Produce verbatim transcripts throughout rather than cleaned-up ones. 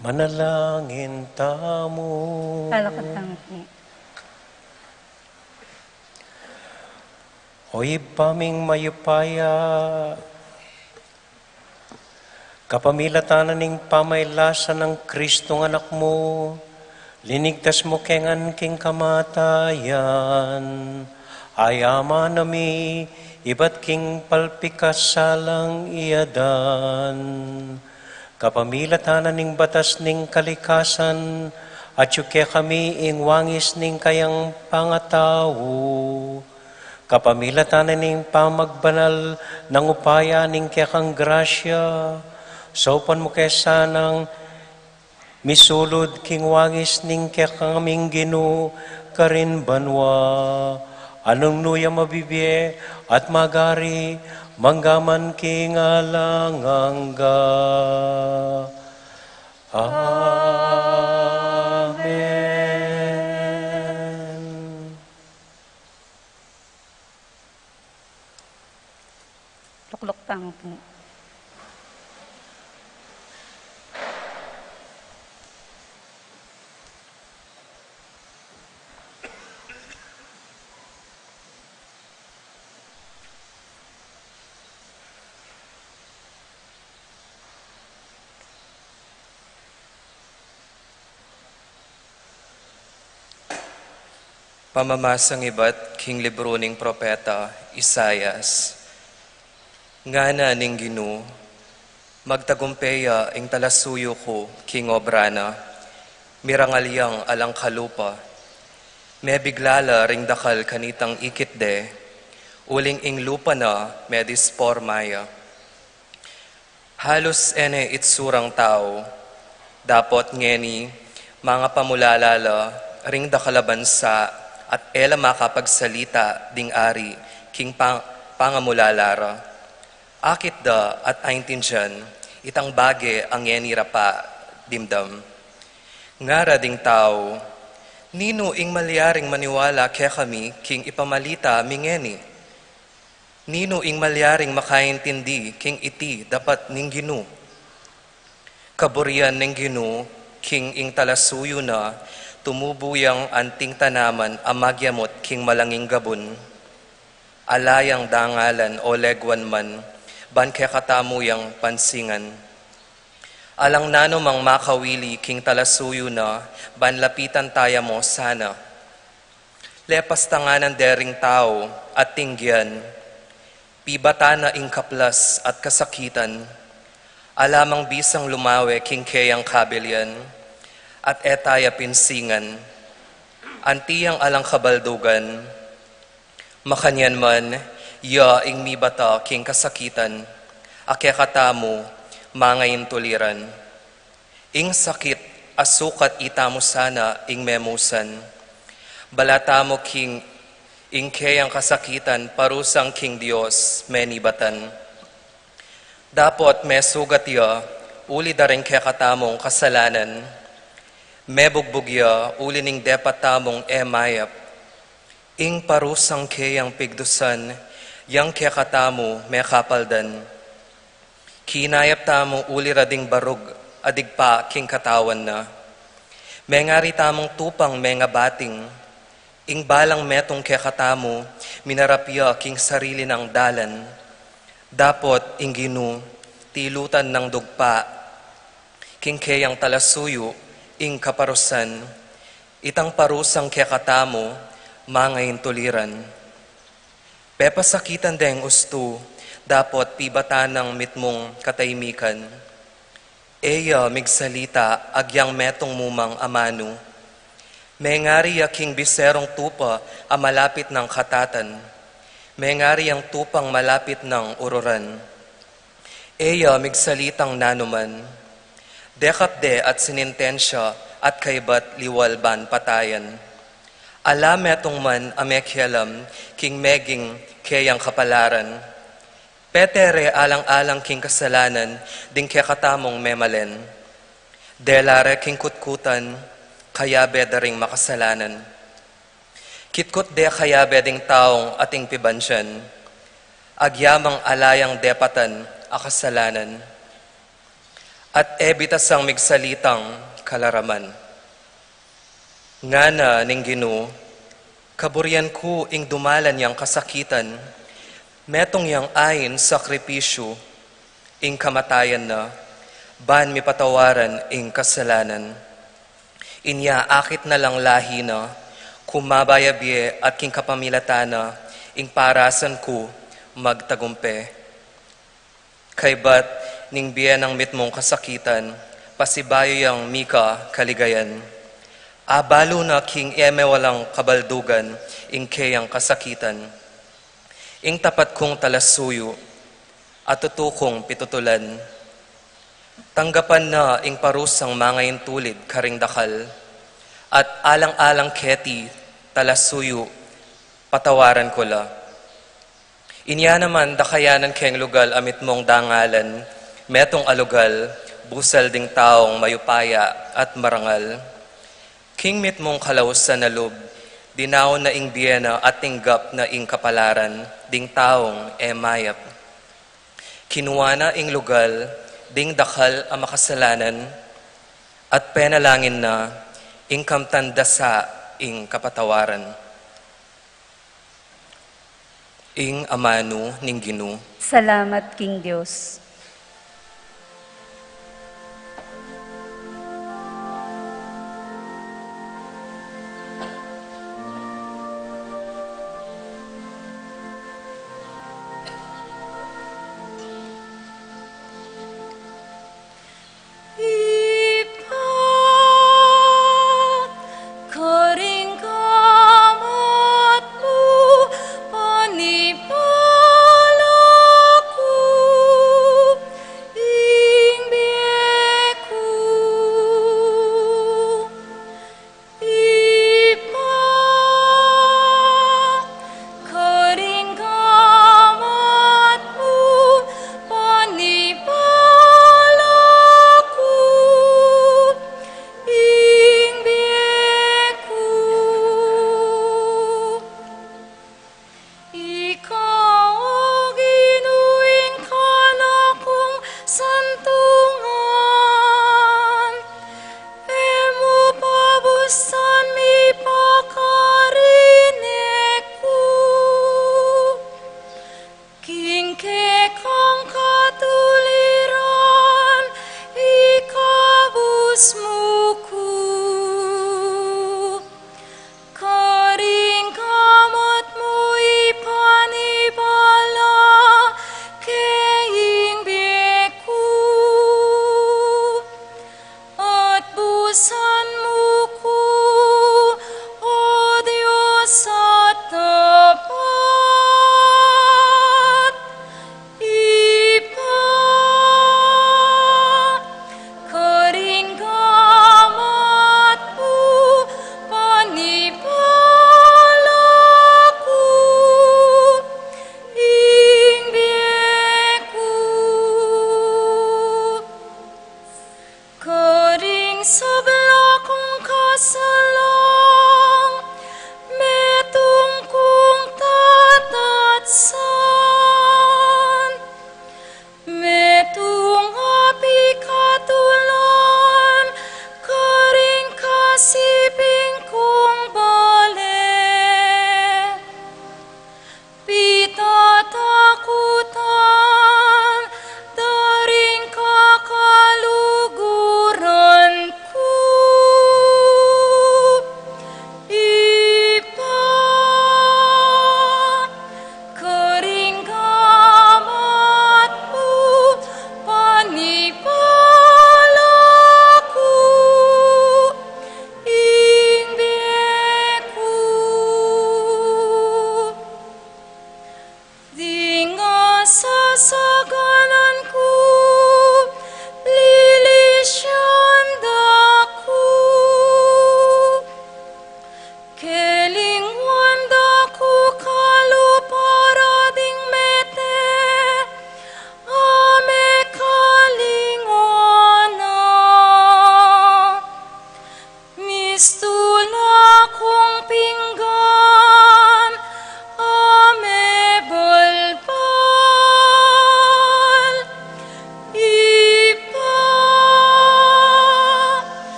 Manalangin tamu. Alakad tamu pu. O Ibpa ming mayupaya, kapamilatan na ning pamailasan nang Kristong Anak mu, linigtas mu kami ngan king kamatayan. Ayaman na mi ibat king palpikasalang iadan. Kapamilatan na ning batas ning kalikasan, atyu kekami ing wangis ning kayang pangatau. Kapamilatan na ning pamagbanal nang upaya ning kekang grasya, saupan mu ke sanang misulud king wangis ning kekaming Ginu karin banua, a nung nu ya mabibie at magari, mangga man king alang angga. Amen. Lukluk tamu pu. Pamamasang ibat king libru ning propeta Isaias. Ngana ning Ginu, magtagumpe ya ing talasuyu ku king obra na, mirangal yang alang kalupa. Mebigla la ring dakal kanitang ikit de, uling ing lupa na medisporma ya. Halus e ne itsurang tau, dapot ngeni, mangapamulala la ring dakal a bansa at e la makapagsalita ding ari king pang-, pangamulala ra. Akit da at aintindian itang bage a ngeni ra pa dimdam. Ngara ding tau, ninu ing malyaring maniwala kekami king ipamalita mi ngeni? Ninu ing malyaring makaintindi king iti dapat ning Ginu? Kaburian ning Ginu king ing talasuyu na, tumubu yang anting tanaman a magyamut king malanging gabun. Ala yang dangalan o leguan man, ban kekatamu yang pansingan. Alang nanumang makawili king talasuyu na, ban lapitan taya mu sana. Lepas tanganan dering tau at tinggian, pibatan na ing kaplas at kasakitan, ala mang bisang lumawe king keyang kabilian, at e taya pinsingan, anti yang alang kabaldugan, makanyan man, ya ing mibata king kasakitan, a kekatamu, mangaintuliran. Ing sakit a sukat itamu sana ing memusan. Balu tamu king ing keyang kasakitan parusang king Dios menibatan. Dapot mesugat ya uli da ring kekatamung kasalanan. Mebugbug ya uli ning depat tamung e mayap. Ing parusang keyang pigdusan, yang kekatamu mekapaldan. Kinayap tamu uli ra ding barug a digpa king katawan na. Mengari tamung tupang mengabating, ing balang metung kekatamu, minarap ya king sarili nang dalan. Dapot ing Ginu, tilutan nang dugpa, king keyang talasuyu, ing kaparusan, itang parusang kekatamu, mangaintuliran. Pepasakitan deng ustu, dapot pibatan nang mitmung kataimikan. E ya migsalita agyang metung mumang amanu. Mengari ya king biserung tupa a malapit nang katatan. Mengari yang tupang malapit nang ururan. E ya migsalitang nanuman. Dekap de at sinintensya at kaybat liwal ban patayan. Ala metung man a mekialam king meging keyang kapalaran. Pete re alang-alang king kasalanan ding kekatamung memalen. Dela re king kutkutan, kayabe da ring makasalanan. Kitkut de kayabe ding taung ating pibandian, agyamang ala yang depatan a kasalanan. At e bitasang migsalitang kalaraman. Ngana ning Ginu, kaburian ku ing dumalan yang kasakitan, metung yang ain sakripisyu, ing kamatayan na, ban mipatawaran ing kasalanan. Inya akit na lang lahi na, kumaba ya bie at king kapamilatan na, ing parasan ku magtagumpe. Kaybat ning bie nang mitmung kasakitan, pasibayu yang mika kaligayan. Abalu na king e me walang kabaldugan, ing keyang kasakitan. Ing tapat kung talasuyu, at tutu kung pitutulan. Tanggapan na ing parusang mangaintulid karing dakal, at alang-alang keti talasuyu, patawaran ku la. Inya naman dakayanan keng lugal a mitmung dangalan, metung a lugal, busal ding taung mayupaya at marangal. King mitmung kalausan a lub, dinaun na ing bie na at tinggap na ing kapalaran ding taung e mayap. Kinua na ing lugal ding dakal a makasalanan, at penalangin na ing kamtan dasa ing kapatawaran. Ing amanu ning Ginu. Salamat king Dios. Ipat karing gamat mu, panipala ku.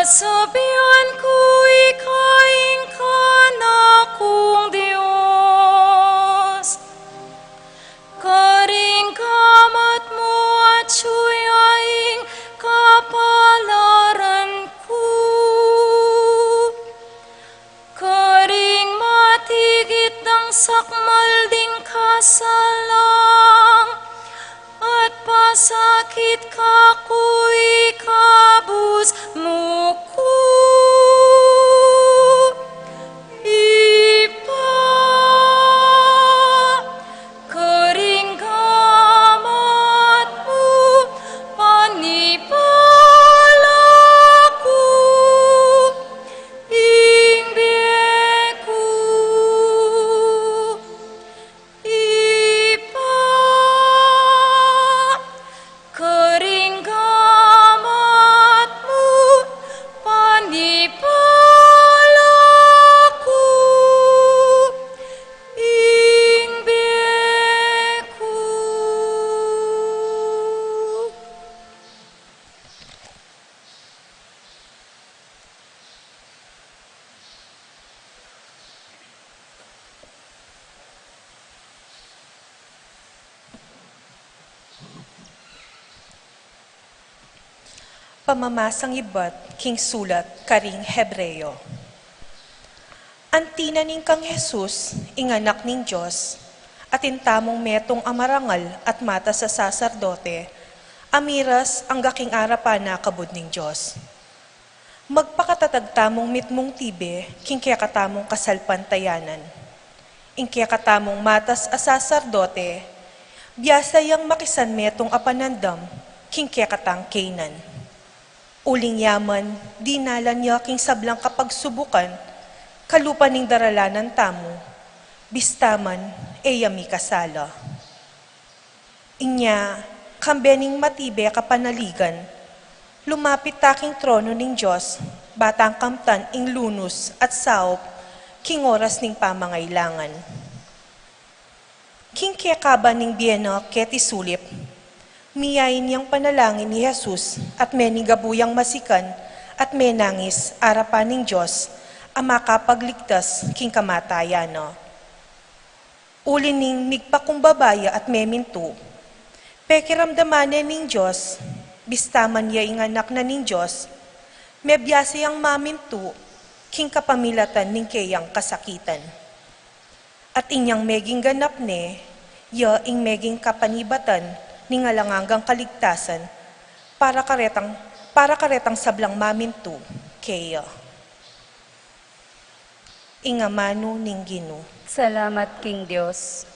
Sabian ku ika ing kanakung Dios, karing gamat mu atyu ya ing kapalaran ku, karing matigit dang sakmal ding kasalang, at pasakit ka ku ikabus mu ku. Ipa, karing gamat mu, panipala ku ing bie ku. Ipa, karing gamat mu, panipala ku ing bie ku. Pamamasang ibat king sulat karing Hebreo. Anti na ning kang Jesus, ing Anak ning Dios, atin tamung metung a marangal at matas a saserdote, a miras angga king arapan na kabud ning Dios. Magpakatatag tamung mitmung tibe king kekatamung kasalpantayanan. Ing kekatamung matas a saserdote, biasa yang makisan metung a panandam king kekatang keynan. Uling ya man, dinalan ya king sablang kapagsubukan, kalupa ning daralanan tamu, bista man, e ya mikasala. Inya, kambe ning matibe a kapanaligan, lumapit ta king trono ning Dios, ba tang kamtan ing lunus at saup king oras ning pamangailangan. King kekaban ning bie na keti sulip, miyain yang panalangin i Jesus at mening gabu yang masikan at menangis arapan ning Dios a makapagligtas king kamatayan na. Uli ning migpakumbaba ya at memintu, pekiramdaman ne ning Dios, bista man ya ing Anak na ning Dios, mebiasa yang mamintu king kapamilatan ning keyang kasakitan. At inyang meging ganap ne, ya ing meging kapanibatan ning alang anggang kaligtasan para karetang, para karetang sablang mamintu keya. Ing amanu ning Ginu. Salamat king Dios.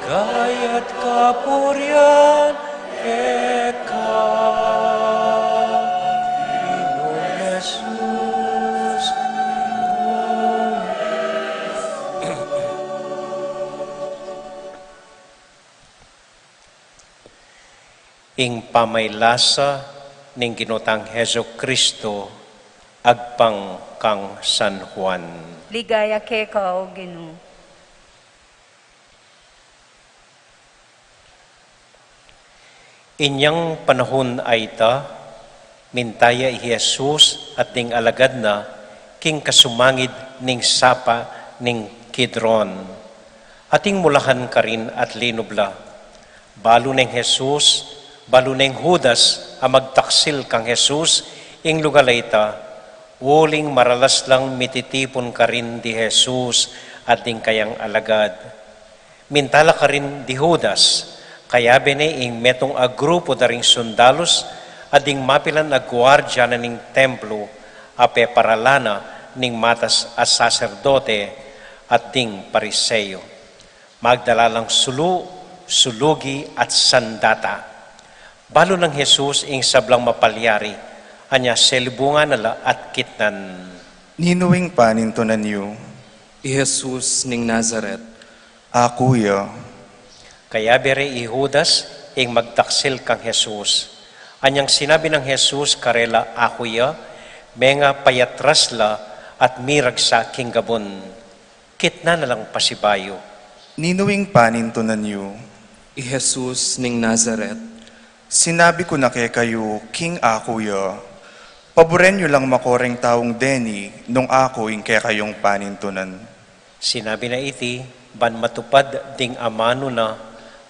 Ligaya at kapurian keka, Ginu Jesus. Ing pamaylasa ning Ginu tang Jesu-Cristo agpang kang San Juan. Ligaya keka, O Ginu. Inyang panahun a ita, minta ya i Jesus at ding alagad na king kasumangid ning sapa ning Kidron. Ating mulahan karin at linub la. Balu neng Jesus, balu neng Judas a magtaksil kang Jesus ing lugal a ita, uling maralas lang mititipun karin di Jesus at ding kayang alagad. Minta la karin di Judas, kayabe ne ing metung a grupu da ring sundalus at ding mapilan a guardia na ning templu a peparalan na ning matas a saserdote at ding Pariseo. Magdala lang sulu, sulugi at sandata. Balu nang Jesus ing sablang mapalyari, anya selubungan na la at kitnan. Ninu ing panintunan yu? I Jesus ning Nazaret. Aku ya. Kayabe re i Judas ing magtaksil kang Jesus. Anyang sinabi nang Jesus karela, "Aku ya," menga payatras la at miragsa king gabun. Kitnan na lang pasibayu. Ninu ing panintunan yu? I Jesus ning Nazaret. Sinabi ku na kekayu king aku ya. Paburen yu lang mako reng taung deni nung aku ing kekayung panintunan. Sinabi na iti ban matupad ding amanu na,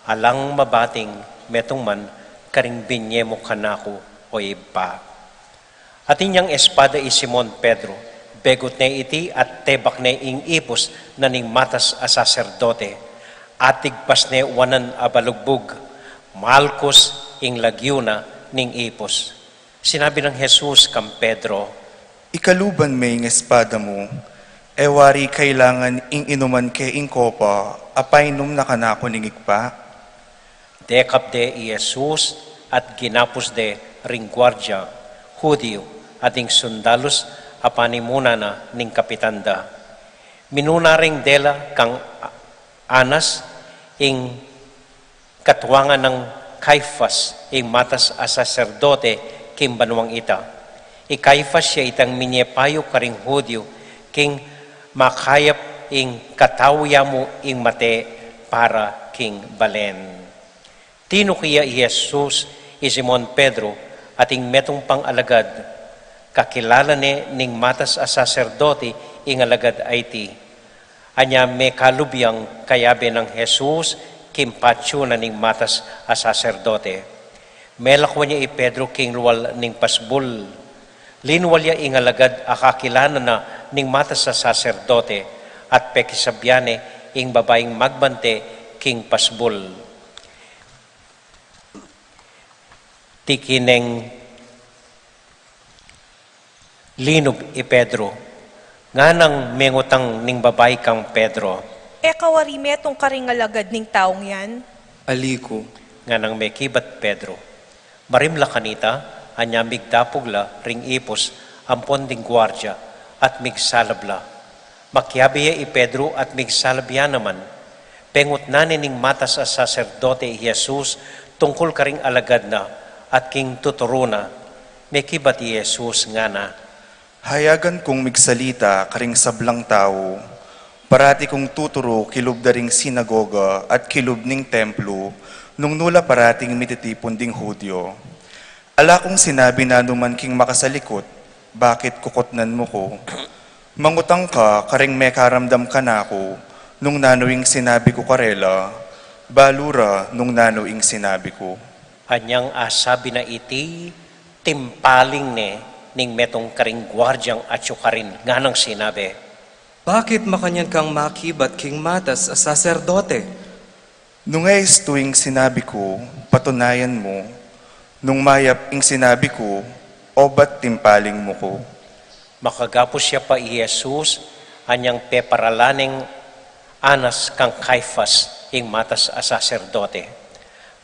"Alang mabating metung man karing binye mu kanaku, O Ibpa." Atin yang espada i Simon Pedro, begut ne iti at tebak ne ing ipus na ning matas a saserdote. Atigpas ne wanan a balugbug, malkus ing lagyu na ning ipus. Sinabi nang Jesus kang Pedro, "Ikaluban me ing espada mu, e wari kailangan ing inuman ke ing kopa a painum na kanaku ning Ibpa?" Dekap de i Jesus at ginapus de ring guardia Judio at ding sundalus a panimuna na ning kapitan da. Minuna reng dela kang Anas ing katuangan nang Caifas ing matas a saserdote king banuang ita. I Caifas ya itang minye payu karing Judio king makayap ing katau ya mu ing mate para king balen. Tinuki ya i Jesus i Simon Pedro at ing metung pang alagad. Kakilala ne ning matas a saserdote ing alagad a iti. Anya mekalub yang kayabe nang Jesus king patyu na ning matas a saserdote. Melakwan ya i Pedro king lual ning pasbul. Linwal ya ing alagad a kakilala na ning matas a saserdote at pekisabyan ne ing babaing magbante king pasbul. Tiki neng linub i Pedro. Nganang mengutang ning babai kang Pedro, "E ka wari metung karing alagad ning taung yan?" "Ali ku," nganang mekibat Pedro. Marimla kanita, anya migdapug la ring ipus ampon ding guardia at migsalab la. Makiabe ya i Pedro at migsalab ya naman. Pengutnan ne ning matas a saserdote i Jesus tungkul karing alagad na at king tuturu na. Mekibat i Jesus ngana, "Hayagan kung migsalita karing sablang tau. Parati kung tuturu kilub da ring sinagoga at kilub ning templu, nung nu la parating mititipun ding Judio. Ala kung sinabi nanuman king makasalikut, bakit kukutnan mu ku? Mangutang ka karing mekaramdam kanaku nung nanu ing sinabi ku karela, balu ra nung nanu ing sinabi ku." Anyang asabi na iti, timpaling ne ning metung karing guardiang atyu karin, nganang sinabi, "Bakit makanyan kang makibat king matas a saserdote? Nung e istu ing sinabi ku, patunayan mu. Nung mayap ing sinabi ku, obat timpaling mu ku." Makagapus ya pa i Jesus, anyang peparalan neng Anas kang Caifas ing matas a saserdote.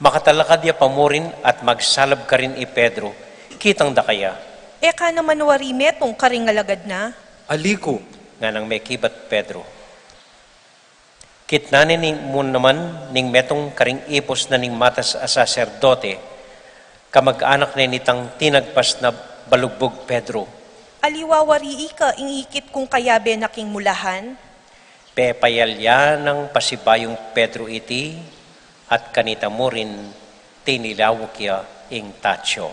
Makatalakad ya pamurin at magsalab karin i Pedro, kitang da kaya. E ka naman wari metung karing alagad na? Ali ku, nganang mekibat Pedro. Kitnan ne mu naman ning metung karing ipus na ning matas a saserdote, kamag-anak ne nitang tinagpas na balugbug Pedro. Aliwa wari ika ing ikit kung kayabe na king mulahan? Pepayalya nang pasibayung Pedro iti, at kanita murin tinilauk ya ing tatsu.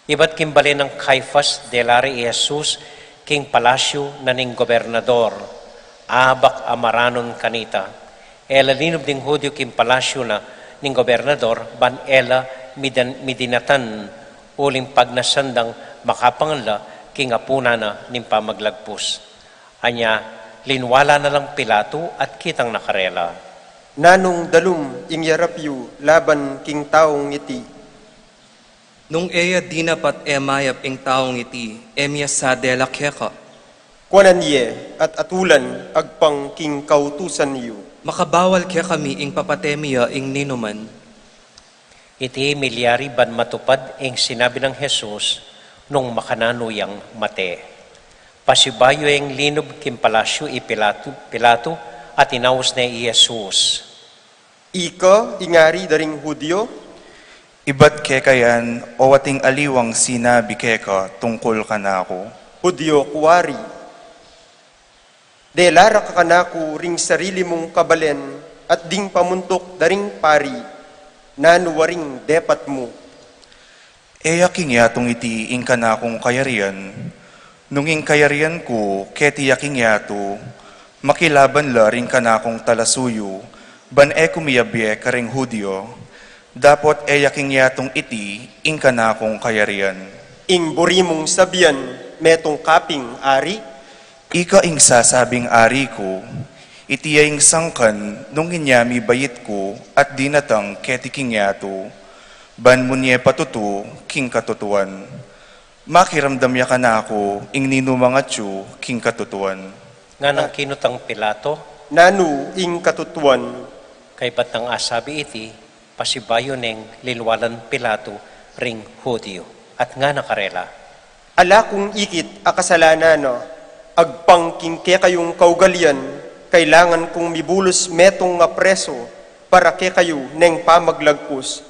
Ibat king bale nang Caifas, dela re i Jesus king palasyu na ning gobernador, abak a maranun kanita. E la linub ding Judio king palasyu na ning gobernador, ban e la midan-, midinatan uling pagnasan dang makapangan la king apunan na ning pamaglagpus. Anya, linwala na lang Pilato at kitang na karela. Nanung dalum ing yarap yu laban king taung iti? Nung e ya dinapat e mayap ing taung iti, e mi ya sa dela keka. Kuanan ye at atulan agpang king kautusan yu. Makabawal kekami ing papate mi ya ing ninuman. Iti milyari ban matupad ing sinabi nang Jesus nung makananu yang mate. Pasibayu ing linub king palasyu i Pilato, Pilato at inaus ne i Jesus. Ika ing ari da ring Judio? Ibat keka yan o ating aliwang sinabi keka tungkul kanaku? Judio ku wari. Dela ra ka kanaku ring sarili mung kabalen at ding pamuntuk da ring pari, nanu waring depat mu? E ya king yatung iti ing kanakung kayarian. Nung ing kayarian ku keti ya king yatu, makilaban la ring kanakung talasuyu, ban e ku miyabie karing Judio. Dapot e ya king yatung iti ing kanakung kayarian. Ing buri mung sabian, metung ka ping ari? Ika ing sasabing ari ku. Iti ya ing sangkan nung inya mi bait ku at dinatang keti king yatu, ban munye patutu king katutuan. Makiramdam ya kanaku ing ninumang atyu king katutuan. Nganang kinutang Pilato, nanu ing katutuan? Kaybat nang asabi iti, pasibayu neng linwalan Pilato ring Judio, at ngana karela. Ala kung ikit a kasalanan na, agpang king kekayung kaugalian, kailangan kung mibulus metung a preso para kekayu neng pamaglagpus.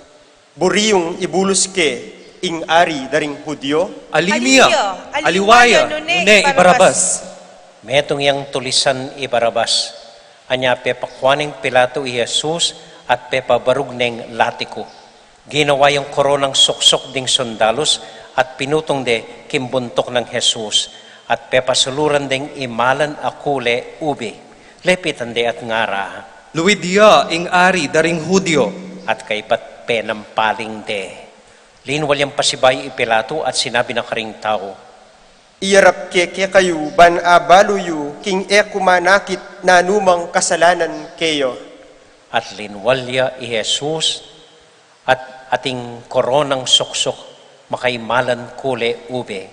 Buri yung ibulus ke ing ari da ring Judio? Ali mi ya, aliwa ya, nune i Barabas. Metung yang tulisan i Barabas. Anya pepakua neng Pilato i Jesus at pepabarug neng latiku. Ginawa yang koronang suksuk ding sundalus at pinutung de king buntuk nang Jesus at pepasuluran deng imalan a kule ube. Lepitan de at ngara, Luid ya ing ari da ring Judio. At kaybat penampaling de. Linwal yang pasibayu i Pilato at sinabi na karing tau, Iyarap ke kekayu ban abalu yu king e ku manakit nanumang kasalanan keya. At linwal ya i Jesus at ating koronang suksuk makaimalan kule ube.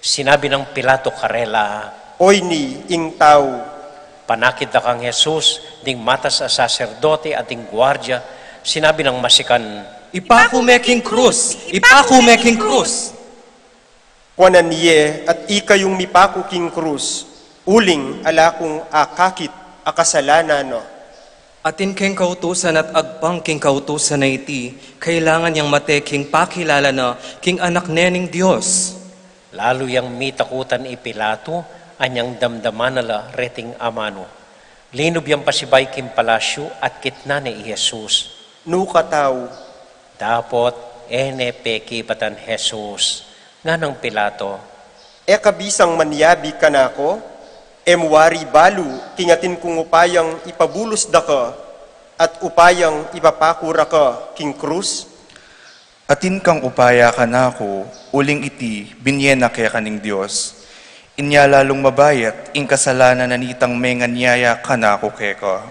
Sinabi nang Pilato karela, Oyni ing tau. Panakit da kang Jesus ding matas a saserdote at ding guardia, sinabi nang masikan, Ipaku me king krus! Ipaku me king krus! Kuanan ye at ikayung mipaku king krus, uling ala kung akakit a kasalanan na. Atin keng kautusan at agpang king kautusan na iti, kailangan yang mate king pakilala na king Anak ne ning Dios. Lalu yang mitakutan i Pilato, anyang damdaman na la reting amanu. Linub yang pasibayu king palasyu at kitnan ne i Jesus. Nu ka tau? Dapot e ne pekibatan Jesus. Nganang Pilato, E ka bisang manyabi kanaku? E mu wari balu king atin kung upayang ipabulus da ka at upayang ipapaku ra ka king krus? Atin kang upaya kanaku, uling iti binye na keka ning Dios. Inya lalung mabayat ing kasalanan na nitang menganyaya kanaku keka.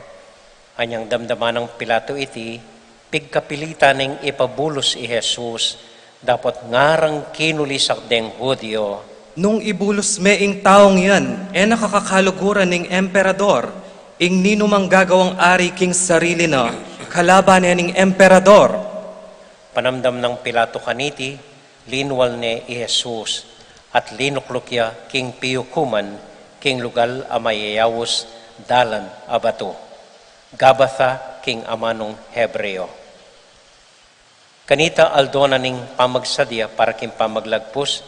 Anyang damdaman nang Pilato iti, pigkapilitan neng ipabulus i Jesus, dapot ngarang kinulisak deng Judio, Nung ibulus me ing taung yan, e na ka kakaluguran ning emperador. Ing ninumang gagawang ari king sarili na, kalaban ne ning emperador. Panamdam nang Pilato kaniti, linwal ne i Jesus, at linukluk ya king piukuman king lugal a mayayaus dalan a batu, Gabatha king amanung Hebreo. Kanita aldo na ning pamagsadya para king pamaglagpus,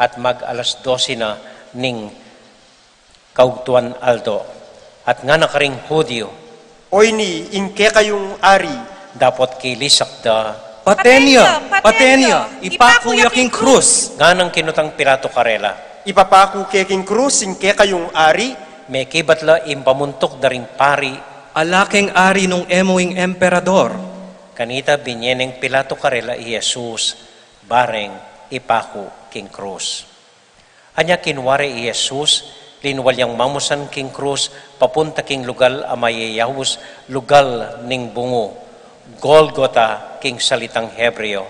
at mag-alas dose na ning kaugtuan aldo. At ngana karing Judio, "Oyni ing kekayung ari." Dapot kilisak da, "Paten ya! Paten ya! Ipaku ya king krus!" Nganang kinutang Pilato karela, "Ipapaku ke king krus ing kekayung ari?" Mekibat la ing pamuntuk da ring pari, "Ala keng ari nung e mu ing emperador." Kanita binye neng Pilato karela i Jesus, bareng ipaku king krus. Anya kinua re i Jesus, linwal yang mamusan king krus, papunta king lugal a mayayaus, lugal ning bungu, Golgota king salitang Hebreo.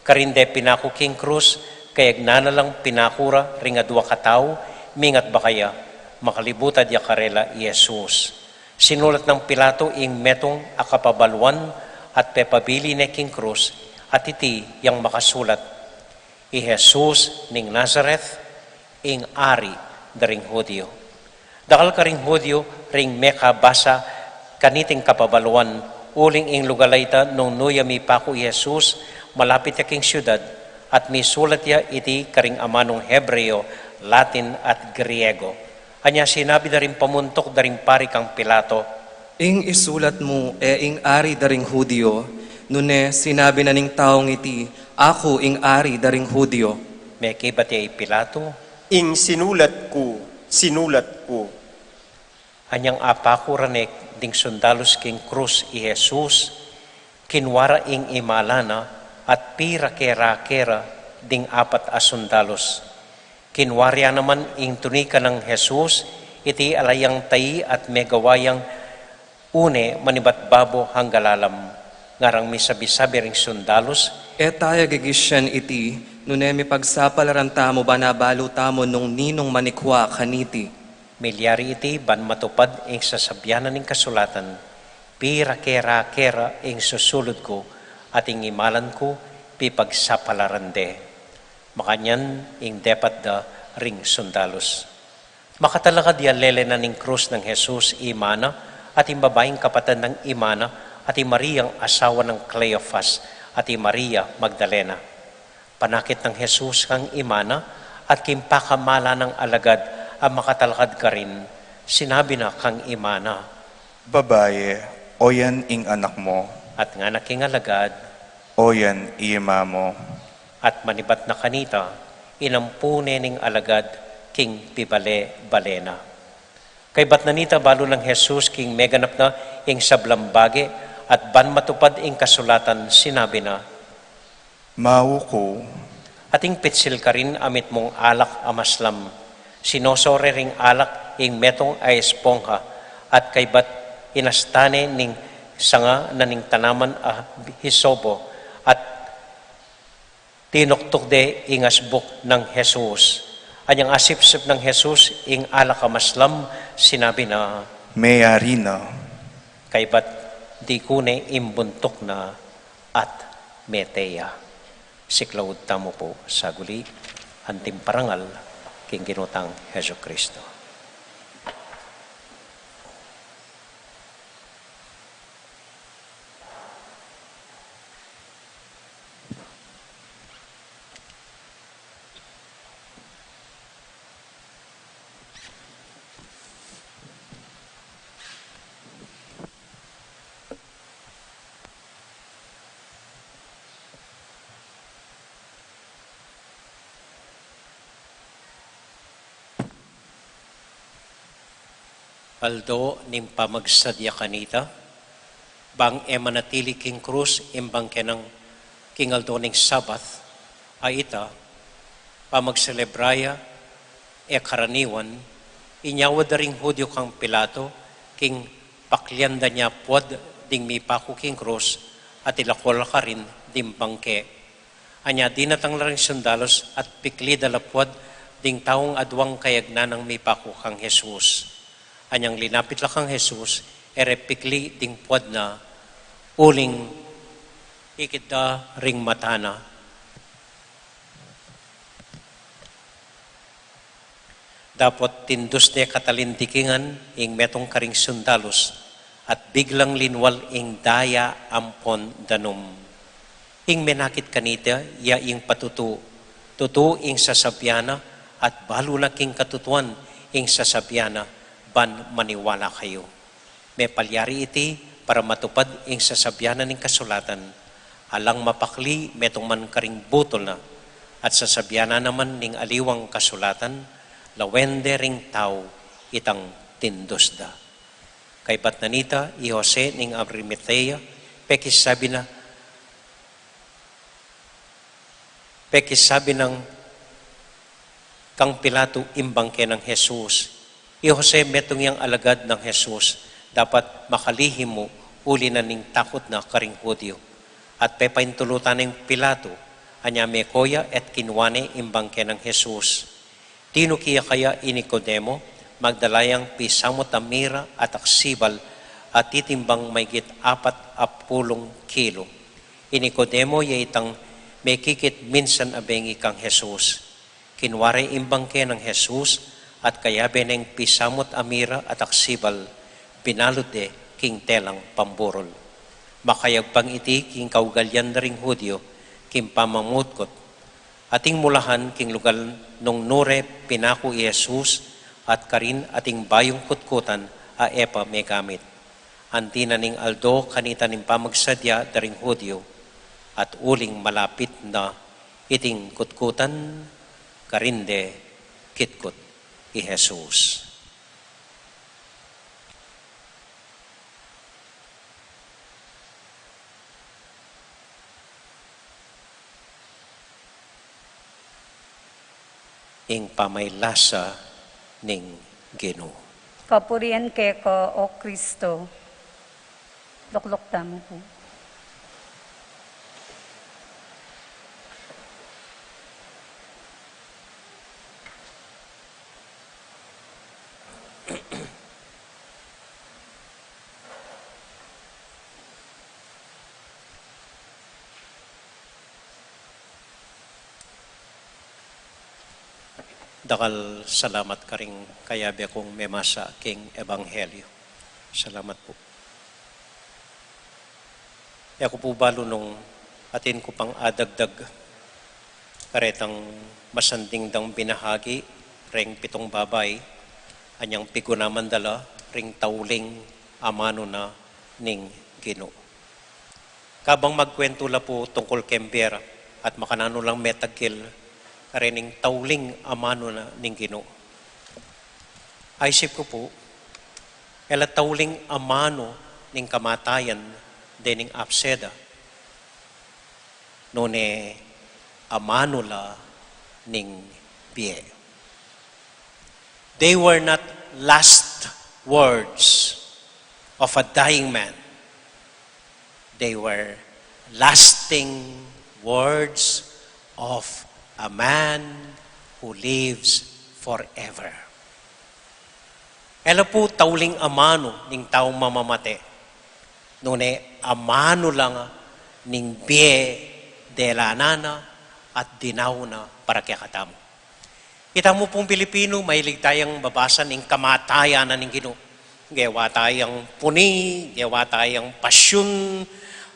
Karin de pinaku king krus, kayagnan na lang pinaku ra ring adua katau, mingat ba kaya makalibutad ya karela i Jesus. Sinulat nang Pilato ing metung a kapabaluan at pepabili ne king krus, at iti yang makasulat, "I Jesus ning Nazaret, ing Ari da ring Judio." Dakal karing Judio ring mekabasa kaniting kapabaluan, uling ing lugal a ita nung nu ya mipaku i Jesus, malapit ya king siudad, at misulat ya iti karing amanung Hebreo, Latin, at Griego. Anya sinabi da ring pamuntuk da ring pari kang Pilato, "Ing isulat mu e ing Ari da ring Judio, nune sinabi na ning taung iti, 'Aku ing Ari da ring Judio'?" Mekibat ya i Pilato, "Ing sinulat ku, sinulat ku." Anyang apaku ra ne ding sundalus king krus i Jesus, kinua ra ing imala na at pirake-rake ra ding apat a sundalus. Kinua ra ya naman ing tunika nang Jesus, iti ala yang tai at megawa yang une manibat babo angga lalam. Ngarang misabi-sabi ring sundalus, "E ta ya gigisian iti, nune mipagsapalaran tamu ban abalu tamu nung ninung manikua kaniti." Milyari iti ban matupad ing sasabian na ning kasulatan, "Pirake-rake ra ing susulud ku, at ing imalan ku pipagsapalaran de." Makanyan ing depat da ring sundalus. Makatalakad ya lele na ning krus nang Jesus i ima na, at ing babaing kapatad nang ima na, at i Mariang asawa nang Cleofas, at i Maria Magdalena. Panakit nang Jesus kang ima na, at king pakamala nang alagad a makatalakad karin, sinabi na kang ima na, "Babaye, oyan ing anak mu." At ngana king alagad, "Oyan i ima mu." At manibat na kanita, inampu ne ning alagad king pibale-bale na. Kaybat na nita balu nang Jesus king meganap na ing sablang bage, at ban matupad ing kasulatan, sinabi na, "Mauku." At ing pitsil karin a mitmung alak a maslam, sinoso re ring alak ing metung a espongha, at kaybat inasta ne ning sanga na ning tanaman a hisopo, at tinuktuk de ing asbuk nang Jesus. Anyang asipsip nang Jesus ing alak a maslam, sinabi na, "Meyari na." Kaybat dikune ing buntuk na at mete ya. Siklaud tamu pu saguli, anting parangal king Ginu tang Jesucristo. Aldo ning pamagsadya kanita, bang e manatili king krus ing bangke nang king aldo ning Sabat, a ita, pamagselebra ya e karaniwan, inyawad da ring Judio kang Pilato, king paklian da ne puad ding mipaku king krus, at ilako la karin ding bangke. Anya dinatang la ring sundalus at pikli da la puad ding taung aduang kayagnan nang mipaku kang Jesus. Anyang linapit la kang Jesus, e re pikli ding puad na, uling ikit da ring mata na. Dapot tindus ne katalindikingan ing metung karing sundalus, at biglang linwal ing daya ampon danum. Ing menakit kanita ya ing patutu, tutu ing sasabian na, at balu na king katutuan ing sasabian na, ban maniwala kayu. Mepalyari iti para matupad ing sasabian na ning kasulatan, alang mapakli metung man karing butul na, at sasabian na naman ning aliwang kasulatan, lawen de ring tau itang tindus da. Kaybat na nita, i Jose ning Arimatea, pekisabi na, pekisabi nang kang Pilato ing bangke nang Jesus. I Jose metung yang alagad nang Jesus, dapat makalihim mu uli na ning takut na karing Judio. At pepaintulutan neng Pilato, anya meko ya at kinua ne ing bangke nang Jesus. Tinuki ya kaya i Nicodemo, magdala yang pisamut a mira at aksibal a titimbang maygit apat a pulung kilo. I Nicodemo ya itang mekikit minsan a bengi kang Jesus. Kinua re ing bangke nang Jesus at kayabe neng pisamut a mira at aksibal, binalut de king telang pamburul. Makayagpang iti king kaugalian da ring Judio king pamamutkut. Ating mulahan king lugal nung nu re pinaku i Jesus at karin ating bayung kutkutan a e pa megamit. Anti na ning aldo kanita ning pamagsadya da ring Judio, at uling malapit na iting kutkutan, karin de kitkut i Jesus. Ing pamaylasa ning Ginu. Kapurian keka, O Kristo. Lukluk tamu pu. Dakal salamat karing kayabe kung memasa king ebanghelyo. Salamat pu. E ku pu balu nung atin ku pang adagdag karetang masanding dang binahagi reng pitung babai, anyang pigunaman da la ring tauling amanu na ning Ginu. Kabang magkuwentu la pu tungkul keng bie ra at makananu lang metagkil karening tauling amanu na ning Ginu. Aisip ku pu, e la tauling amanu ning kamatayan dening apse da, nune amanu la ning bie. They were not last words of a dying man. They were lasting words of a man who lives forever. E la pu tauling amanu ning taung mamamate, nune amanu la ning bie dela na na at dinaun na para kekatamu. Kita mu pung Pilipinu, mahilig tayang babasa ning kamatayan na ning Ginu. Gewa tayang puni, gewa tayang pasyun,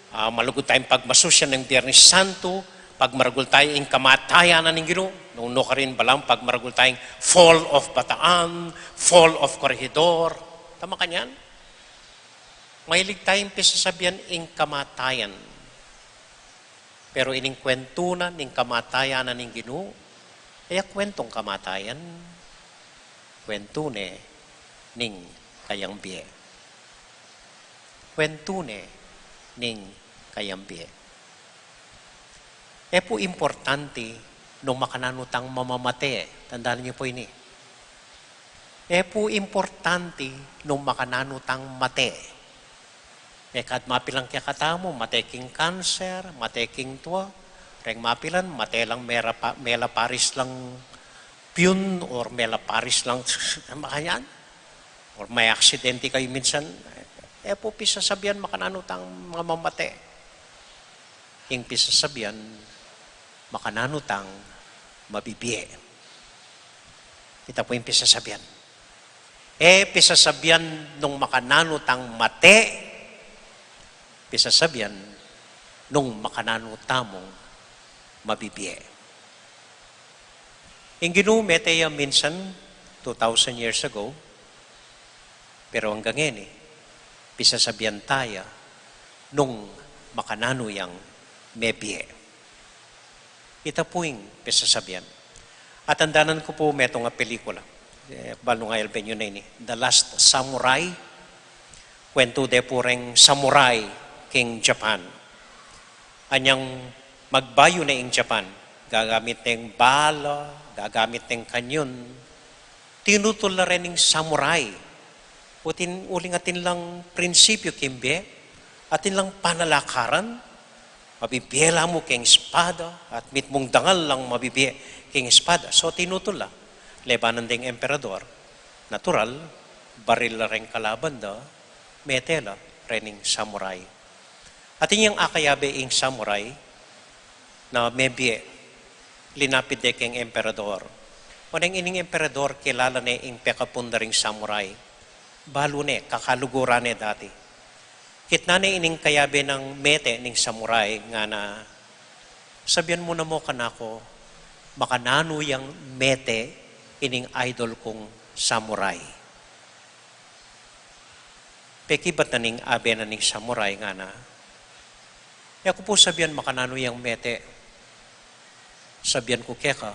ah, malugud tayang pagmasusyan ning Biyernes Santo, pagmaragul tayu ing kamatayan na ning Ginu. Nung nu karin balang pagmaragul tayang Fall of Bataan, Fall of Corregidor. Tama kanyan? Mahilig tayang pisasabian ing kamatayan. Pero ining kwentu na ning kamatayan na ning Ginu, e ya kwentung kamatayan, kwentu ne ning kayang bie. Kwentu ne ning kayang bie. E pu importante nung makananu tang mamamate. Tandaan niyo po ini. E pu importante nung makananu tang mate. E ka at mapilan kekatamu, mate king kanser, mate king tua, reng mapilan, mate lang mela pa-, mela paris lang piyun, or mela paris lang, makanyan. Or may aksidente kayu minsan, e pu pisasabian makananu tang mamate. Ing pisasabian, makananu tang mabibie. Ita pu ing pisasabian. E pisasabian nung makananu tang mate, pisasabian nung makananu tamung mabibie. Ing Ginu mete ya minsan, two thousand years ago, pero anggang ngeni, pisasabian taya nung makananu yang mebie. Ita pu ing pisasabian. Atandanan ku pu metung a pelikula. E, balu nung ailben yu na ini. The Last Samurai. Kuwentu de pu reng samurai king Japan. Anyang magbayu ne ing Japan, gagamit neng bala, gagamit neng kanyun, tinutul la rening samurai. Utin, uling atin lang prinsipyu king bie, atin lang panalakaran, mabibie la mu king espada, at mitmung dangal lang mabibie king espada. So, tinutul la. Lebanan deng emperador, natural, baril la reng kalaban da, mete la rening samurai. Atin yang akayabe ing samurai na mebie, linapit de keng emperador. Oneng ining emperador, kilala ne ing pekapun da ring samurai. Balu ne, kakaluguran ne dati. Kitnan ne ining kayabe nang mete ning samurai, ngana, "Sabian mu na mu kanaku, makananu yang mete ining idol kung samurai." Pekibat na ning abe na ning samurai, ngana, "E ku pu sabian makananu yang mete. Sabian ku keka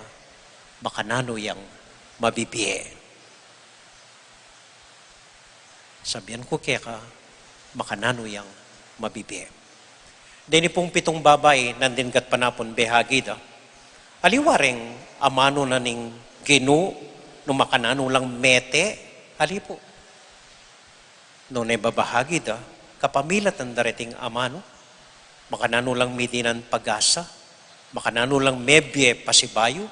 makananu yang mabibie. Sabian ku keka makananu yang mabibie." Deni pung pitung babai nandin gatpanapun, behagi da. Aliwa reng amanu na ning Ginu, nung makananu lang mete, ali pu. Nune babahagi da, kapamilatan da reting amanu, makananu lang midinan pag-asa, makananu lang mebie pasibayu,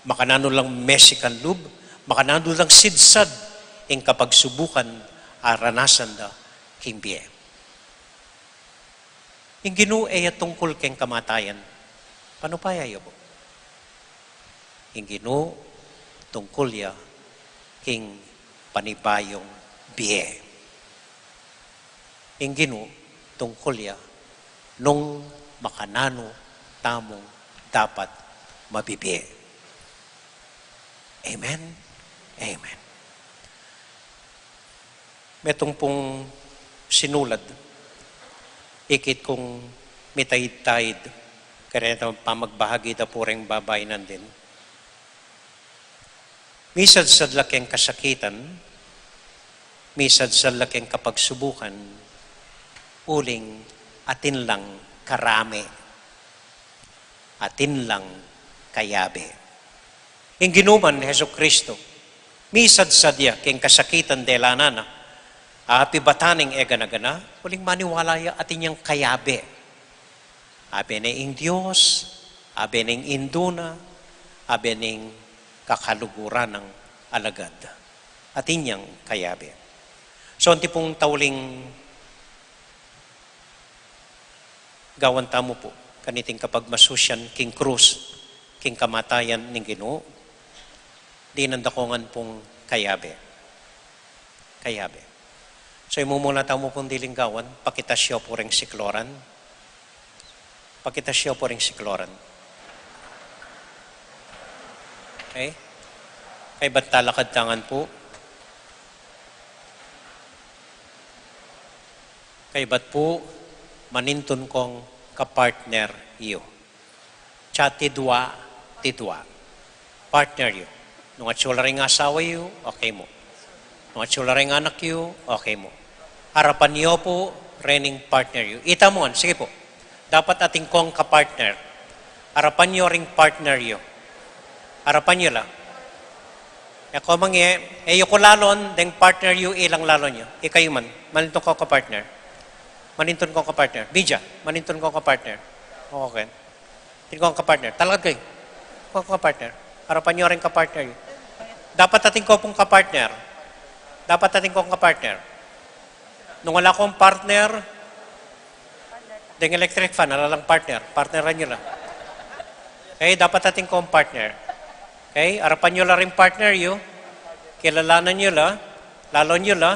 makananu lang mesikan lub, makananu lang sidsad ing kapagsubukan a ranasan da king bie. Ing Ginu e ya tungkul keng kamatayan. Panupaya yu pu. Ing Ginu tungkul ya king panibayung bie. Ing Ginu tungkul ya nung makananu tamung dapat mabibie. Amen? Amen. Metung pung sinulad, ikit kung mitaid-taid, kareta pamagbahagi da pu reng babai nandin. Misadsad la keng kasakitan, misadsad la keng kapagsubukan, uling atin lang karame, atin lang kayabe. Ing Ginu man Jesucristo, misadsad ya keng kasakitan de la nana, apibatan ing e gana-gana, uling maniwala ya atin yang kayabe. Abe ne ing Dios, abe ne ing Indu na, abe ne ing kakaluguran nang alagad. Atin yang kayabe. So, anti pung tauling gawan tamu pu kaniting kapagmasusian king krus, king kamatayan ning Ginu, dinan da ko ngan pung kayabe. Kayabe. So, imumuna tamu pung diling gawan, pakitas yu pu reng sikloran. Pakitas yu pu reng sikloran. Okay? Kaybat talakad ta ngan pu. Kaybat pu, manintun kong kapartner yu. Tsa tidwa, tidwa. Partner yu. Nung atsu la ring asawa yu, okay mu. Nung atsu la ring anak yu, okay mu. Arapan yu pu rening partner yu. Ita mu ngan, sige pu. Dapat atin kong kapartner. Arapan yu ring partner yu. Arapan yu la. E ko mang e, e yu ku lalon, deng partner yu, ilang lalon yu. Ikayu man, manintun kong kapartner. Manintun kong kapartner. Bija, manintun kong kapartner. Okay. Atin kong kapartner. Talakad kayu. Kong kapartner. Arapan yu ring kapartner yu. Dapat atin ko pung kapartner. Dapat atin kong kapartner. Nung ala kong partner, deng electric fan, ala lang partner. Partneran yu la. Okay, dapat atin kong partner. Okay, arapan yu la ring partner yu. Kilalanan yu la. Lalon yu la.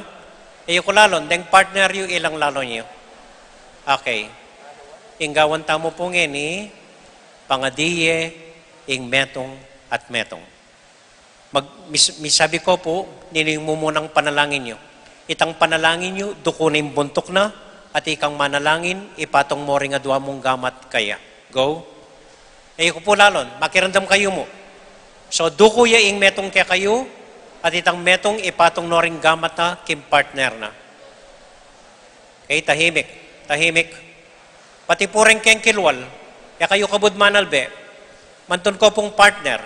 E yu ku lalon, deng partner yu, ilang lalon yu. Okay. Ing gawan tamu pu ngeni, pangadi ye ing metung at metung. Mag-, mis-, misabi ku pu, ninu ing mumunang panalangin yu? Itang panalangin yu, duku na ing buntuk na, at ikang manalangin, ipatung mo ring adua mung gamat kaya. Go. E yu ku pu lalon, makiramdam kayu mu. So, duku ya ing metung kekayu, at itang metung, ipatung no ring gamat na king partner na. Okay, tahimik, tahimik. Pati pu reng keng kilwal, e kayu kabud manalbe, mantun ko pung partner,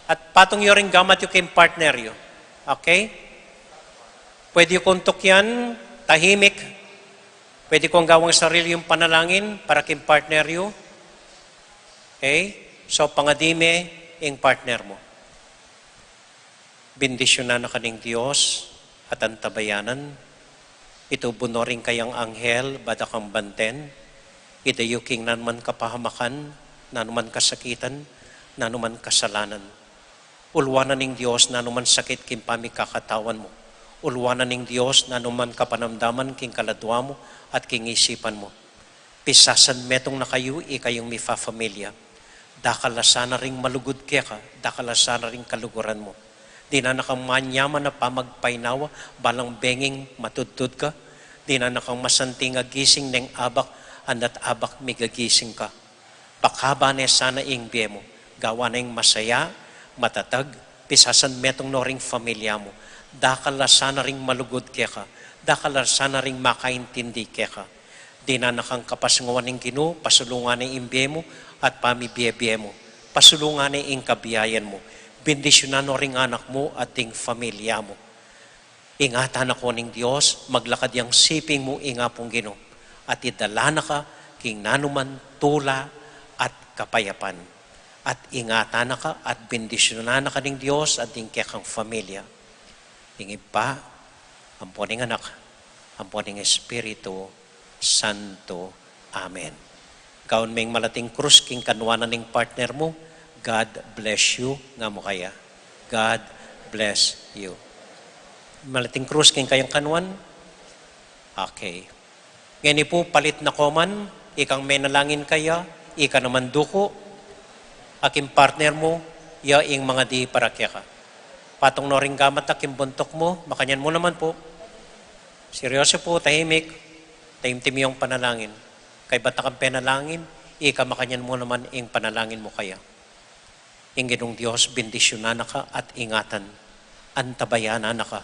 at patung yu ring gamat yu king partner yu. Okay? Pwede yu kung tukyan, tahimik. Pwede kong gawang sarili yung panalangin para king partner yu. Okay? So, pangadi me ing partner mu. Bendisyunan na ka ning Dios at antabayanan. Itubu no ring kayang anghel, bada kang banten, idayu king nanuman kapahamakan, nanuman kasakitan, nanuman kasalanan. Ulwanan ning Dios nanuman sakit king pamikakatawan mu. Ulwanan ning Dios nanuman kapanamdaman king kaladua mu at king isipan mu. Pisasan metung na kayu, ikayung mifafamilya. Dakal la sana ring malugud keka, dakal la sana ring kaluguran mu. Dinan na kang manyaman a pamagpainawa, balang benging matudtud ka. Dinan na kang masanting a gising neng abak, andat abak migagising ka. Pakaba ne sana ing bie mu, gawa neng masaya, matatag, pisasan metung no ring familia mu. Dakal la sana ring malugud keka, dakal la sana ring makaintindi keka. Dinan na kang kapasunguan ning Ginu, pasulungan ne ing bie mu at pamibie-bie mu. Pasulungan ne ing kabiayan mu. Bendisyunan no ring anak mu at ding familia mu. Ingatan na ko ning Dios, maglakad yang siping mu ing Apung Ginu, at idala na ka king nanuman tula at kapayapan. At ingatan na ka at bendisyunan na ka ning Dios at ding kekang familia. Ing Ibpa, ampo ning Anak, ampo ning Espiritu Santo. Amen. Gawan meng malating krus king kanuanan ning partner mu. God bless you, nga mu kaya. God bless you. Malating krus king kayang kanuan. Okay. Ngeni pu, palit na ko man, ikang menalangin kaya, ika naman duku, a king partner mu, ya ing mangadi para keka. Patung no ring gamat a king buntuk mu, makanyan mu naman pu. Seryoso pu, tahimik, taimtim yung panalangin. Kaybat na kang penalangin, ika makanyan mu naman ing panalangin mu kaya. Ing Ginung Dios, bendisyunan na ka at ingatan. Antabayanan na ka.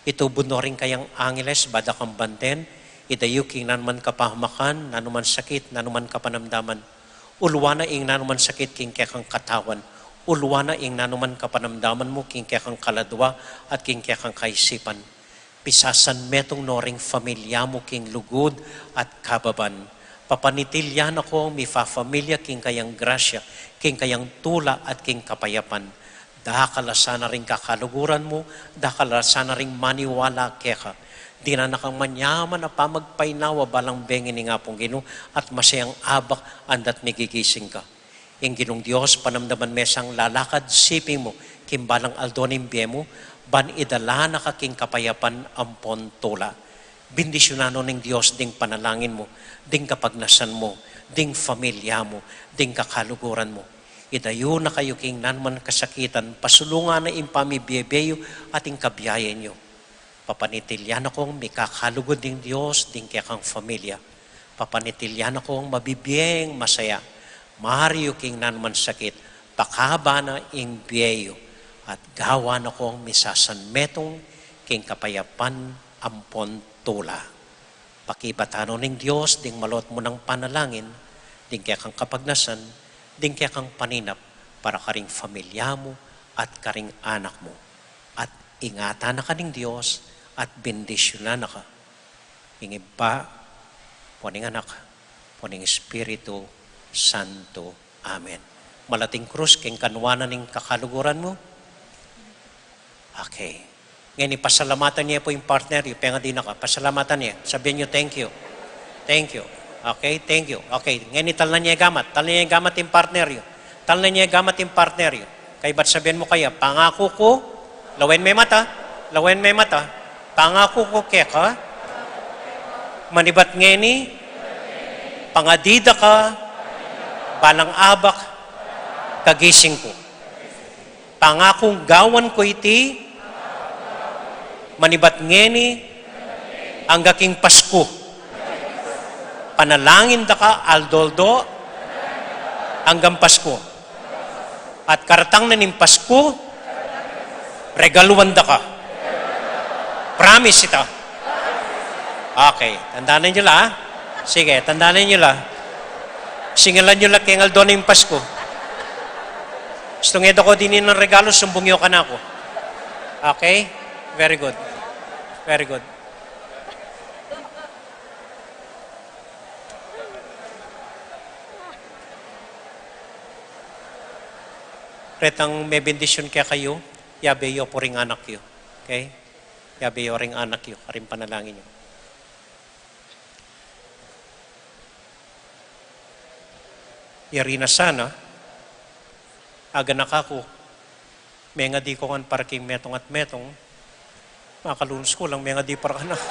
Itubu no ring kayang angeles, bada kang banten, idayu king nanuman kapahamakan, nanuman sakit, nanuman kapanamdaman. Ulwa na ing nanuman sakit king kekang katawan. Ulwa na ing nanuman kapanamdaman mu king kekang kaladwa at king kekang kaisipan. Pisasan metung no ring familia mu king lugud at kababan. Papanitilyan akong mifafamilya king kayang grasya, king kayang tula at king kapayapan. Dakal la sana ring kakaluguran mu, dakal la sana ring maniwala keka. Dinan na kang manyaman a pamagpainawa balang bengi ning Apung Ginu at masayang abak andat migigising ka. Ing Ginung Dios, panamdaman me sang lalakad siping mu king balang aldo ning bie mu, ban idala na ka king kapayapan ampon tula. Bendisyunan no ning Dios ding panalangin mu, ding kapagnasan mu, ding familia mu, ding kakaluguran mu. Idayu na kayu king nanuman kasakitan, pasulungan na ing pamibie-bie yu at ing kabiayan yu. Papanitilyan akong mikakalugud ning Dios ding kekang familia. Papanitilyan akong mabibieng masaya. Mariu king nanuman sakit, pakaba na ing bie yu, at gawan akong misasan metung king kapayapan ampon tula. Pakibatan no ning Dios ding malot mu nang panalangin, ding kekang kapagnasan, ding kekang paninap para karing familia mu at karing anak mu. At ingatan na ka ning Dios at bendisyunan na ka. Ing Ibpa, ampo ning Anak, ampo ning Espiritu Santo. Amen. Malating krus king kanuanan ning kakaluguran mu. Okay. Ngeni, pasalamatan ye pu ing partner yu, pengadi na ka, pasalamatan ye. Sabian yu, "Thank you. Thank you. Okay, thank you." Okay, ngeni, talnan ye gamat, talnan ye gamat ing partner yu. Talnan ye gamat ing partner yu. Kaybat sabian mu kaya, "Pangaku ku," lawen me mata, lawen me mata, "Pangaku ku keka, manibat ngeni, pangadi da ka, balang abak, kagising ku. Pangakung gawan ku iti, manibat ngeni, angga king Pasku. Panalangin da ka aldo-aldo, anggang Pasku. At karatang na ning Pasku, regaluan da ka." Promise ita. Okay, tandanan yu la, ha? Sige, tandanan yu la. Singilan yu la keng aldo ning Pasku. Istung e da ko dini ng regalo, sumbung yu kanaku. Okay? Very good. Very good. Retang mebendisyun kekayu, yabe yu pu ring anak yu. Okay? Yabe yu ring anak yu, karing panalangin yu. Yari na sana, aganaka ku, mengadi ku ngan para king metung at metung, makaluns ku, alang mengadi para kanaku.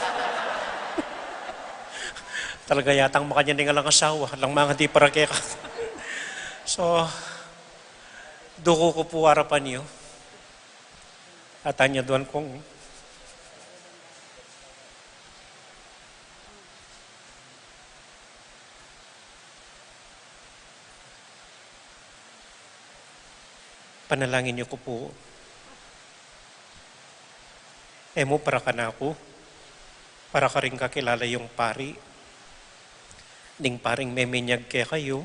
Talaga yatang makanyan ing alang asawa, alang mangadi para keka. So, duku ku pu arapan yu. At anyaduan kung panalangin yu ku pu. E mu para kanaku, para karing kakilala yung pari. Ding paring meminyag kekayu,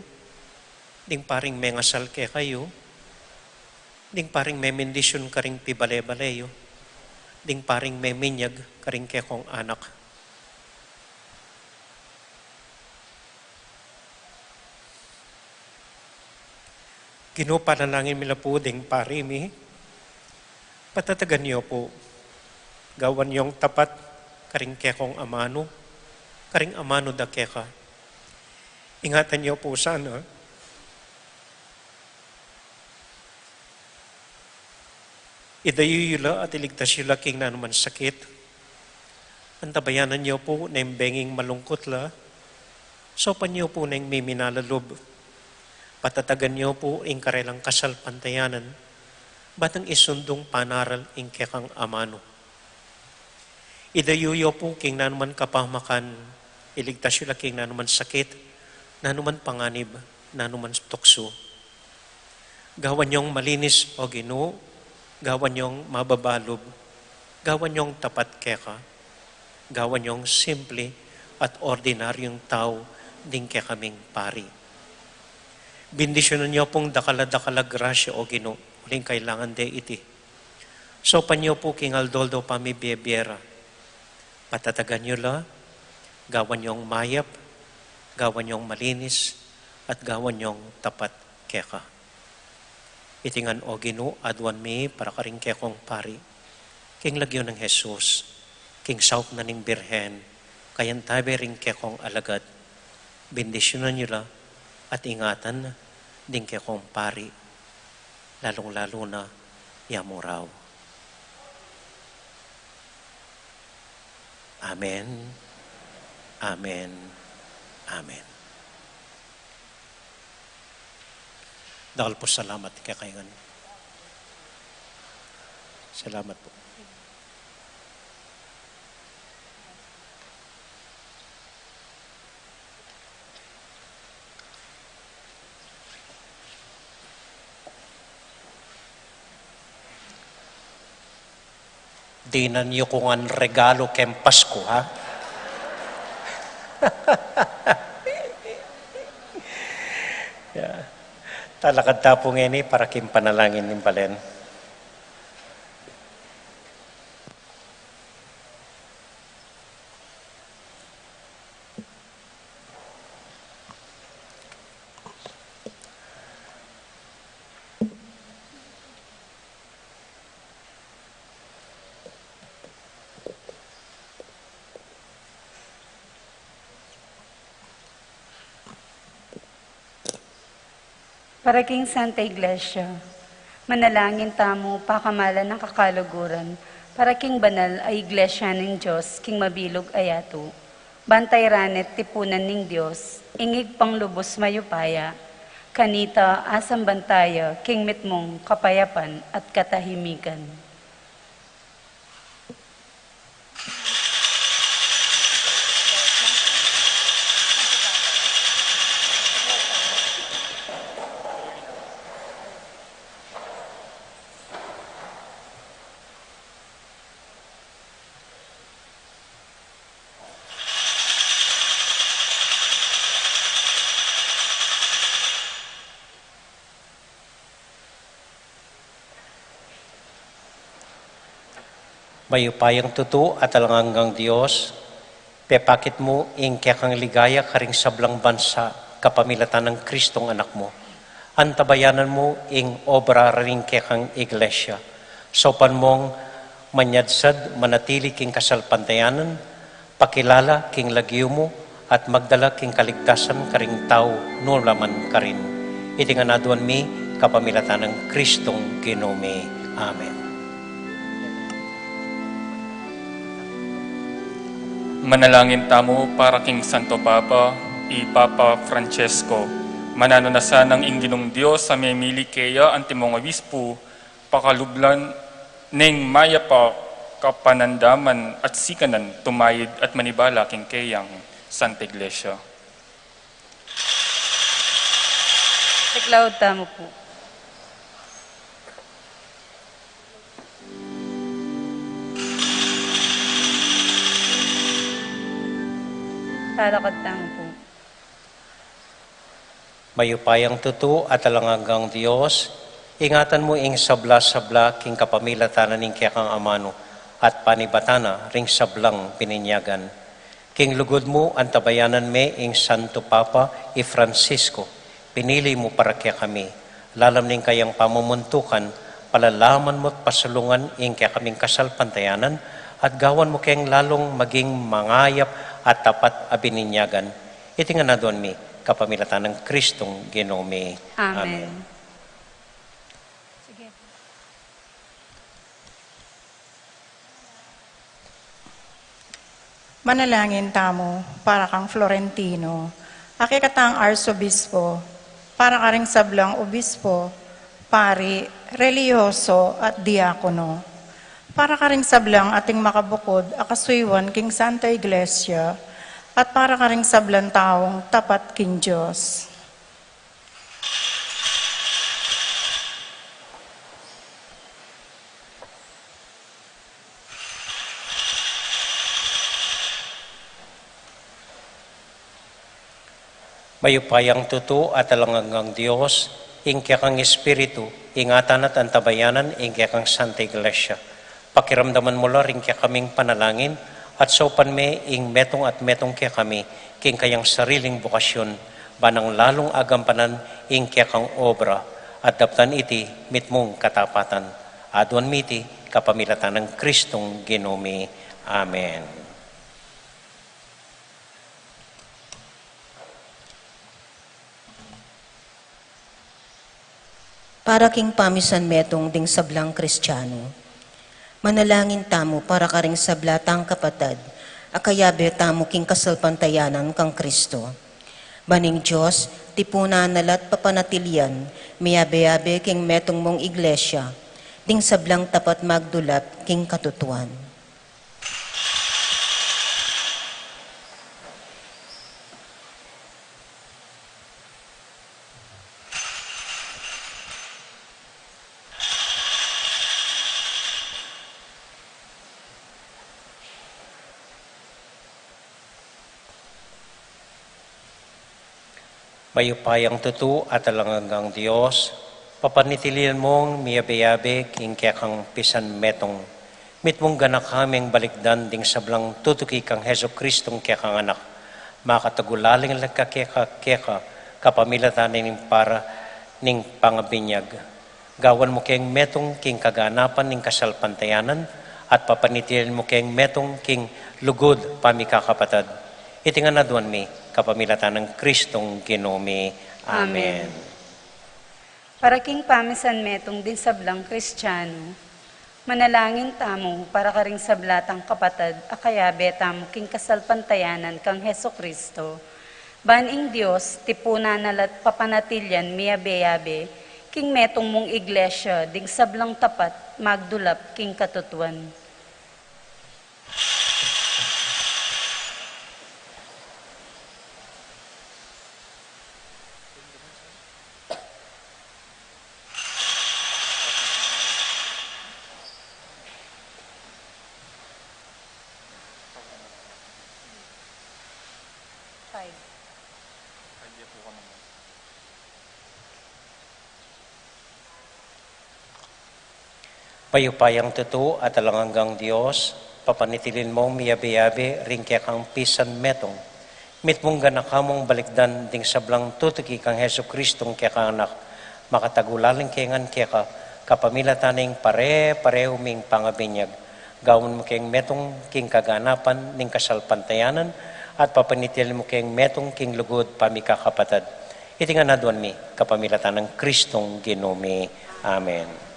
ding paring mengasal kekayu, ding paring memendisyun karing pibale-bale yu, ding paring meminyag karing kekong anak. Ginu, panalangin mi la pu ding pari mi, patatagan yu pu, gawan yung tapat karing kekong amanu, karing amanu da keka. Ingatan yu pu sana. Idayu yu la at iligtas yu la king nanuman sakit. Antabayanan yu pu neng benging malungkut la. Saupan yu pu neng miminalulub. Patatagan yu pu ing karelang kasalpantayanan. Ba nang isundung panaral ing kekang amanu. Idayu yu pu king nanuman kapamakan, iligtas yu la king nanuman sakit, nanuman panganib, nanuman tuksu. Gawan yung malinis, O Ginu, gawan yung mababalub, gawan yung tapat keka, gawan yung simple at ordinaryung tau ding kekaming pari. Bendisyunan yu pung dakal a dakal a grasya, O Ginu, uling kailangan de iti. Saupan yu pu king aldo-aldo pamibie-bie ra. Patatagan yu la, gawan yung mayap, gawan yung malinis, at gawan yung tapat keka. Iti ngan, O Ginu, aduan mi para karing kekong pari. King lagyu nang Jesus, king saup na ning Birhen, kayantabe ring kekong alagad, bendisyunan yu la at ingatan ding kekong pari, lalung-lalu na ya murau. Amen. Amen. Amen. Dakal pu salamat kekayu ngan. Salamat pu. Dinan yu ku ngan regalu keng Pasku, ha? Ya. Talakad ta pu ngeni para king panalangin ning balen. Para king Santa Iglesia, manalangin tamu pakamalan nang kakaluguran, para king banal a Iglesia ning Dios, king mabilug a yatu. Ban ta ira ne tipunan ning Dios, ing Ibpang lubus mayupaya, kanita asamban taya king mitmung kapayapan at katahimikan. Mayupayang tutu at alang anggang Dios, pepakit mu ing kekang ligaya karing sablang bansa kapamilatan nang Kristong Anak mu. Antabayanan mu ing obra ring kekang Iglesia. Saupan mung manyadsad manatili king kasalpantayanan, pakilala king lagyu mu, at magdala king kaligtasan karing tau nu la man karin. Iti ngan aduan mi kapamilatan nang Kristong Ginu mi. Amen. Manalangin tamu para king Santo Papa, i Papa Francesco. Mananu na sanang ing Ginung Dios a memili keya antimong obispu, pakalub la neng mayap a kapanandaman at sikanan tumayad at manibala king keyang Santa Iglesia. Tiklaud tamu pu. Talakad tamu pu. Mayupayang tutu at alang anggang Dios, ingatan mu ing sabla-sabla king kapamilatan ning kekang amanu at panibatan na ring sablang bininyagan. King lugud mu antabayanan me ing Santo Papa i Francisco, pinili mu para kekami. Lalam ning kayang pamamuntukan, palalaman mu't pasulungan ing kekaming kasalpantayanan at gawan mu keng lalung maging mangayap at tapat a bininyagan. Iti ngan aduan mi kapamilatan nang Kristong Ginu mi. Amen. Amen. Sige. Manalangin tamu para kang Florentino, a kekatang arsobispo, para karing sablang obispo, pari, relihiyoso, at diakono, para karing sablang ating makabukud a kasuyuan king Santa Iglesia, at para karing sablang taung tapat king Dios. Mayupayang tutu at alang anggang Dios, ing kekang Espiritu, ingatan at antabayanan ing kekang Santa Iglesia. Pakiramdaman mu la ring kekaming panalangin, at saupan me ing metung at metung kekami, king kayang sariling bukasyon, ba nang lalung agampanan ing kekang obra, at daptan iti mitmung katapatan. Aduan mi iti kapamilatan nang Kristong Ginu mi. Amen. Para king pamisan metung ding sablang Kristiano. Manalangin tamu para karing sabla tang kapatad a kayabe tamu king kasalpantayanan kang Kristo. Ban ing Dios, tipunan na la't papanatilian, miyabe-yabe king metung mung Iglesia, ding sablang tapat magdulap king katutuan. Mayupayang tutu at alang anggang Dios, papanatilian mung miyabe-yabe king kekang pisan metung. Mitmung ganaka meng balikdan ding sablang tutuki kang Jesucristong kekang Anak. Makatagulaling la keka, keka, kapamilatan ning para ning pangabinyag. Gawan mu keng metung king kaganapan ning kasalpantayanan, at papanatilian mu keng metung king lugud pamikakapatad. Iti ngan aduan mi, kapamilatan nang Kristong Ginu mi. Amen. Amen. Para king pamisanmetung ding sablang Kristiano, manalangin tamu para karing sabla tang kapatad a kayabe tamu king kasalpantayanan kang Jesucristo. Ban ing Dios, tipunan na la't papanatilian miyabe-yabe king metung mung iglesia ding sablang tapat magdulap king katutuan. Five. Mayupayang tutu at alang anggang Dios, papanitilin mung miyabe-yabe ring kekang pisan metung. Mitmung ganaka mung balikdan ding sablang tutuki kang Jesucristong kekang Anak, makatagulaling ke ngan keka, kapamilatan ning pare-parehu ming pangabinyag. Gawan mu keng metung king kaganapan ning kasalpantayanan, at papanitilin mu keng metung king lugud pamikakapatad. Iti ngan aduan mi, kapamilatan nang Kristong Ginu mi. Amen.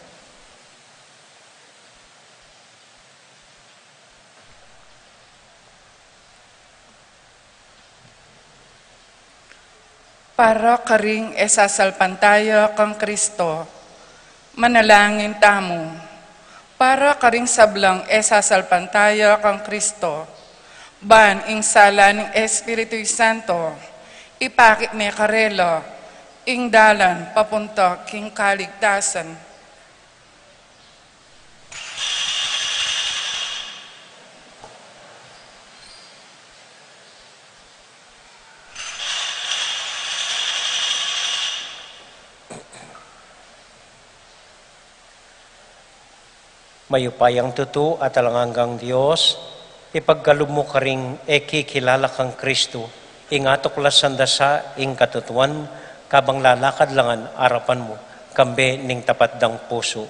Para karing e sasalpantaya kang Kristo, manalangin tamu. Para karing sablang e sasalpantaya kang Kristo, ban ing sala ning Espiritu Santo, ipakit ne karela ing dalan papunta king kaligtasan. Mayupayang tutu at alang anggang Dios, ipagkalub mu karing e kikilala kang Kristu, ing atuklasan da sa ing katutuan, kabang lalakad la ngan arapan mu, kambe ning tapat dang pusu.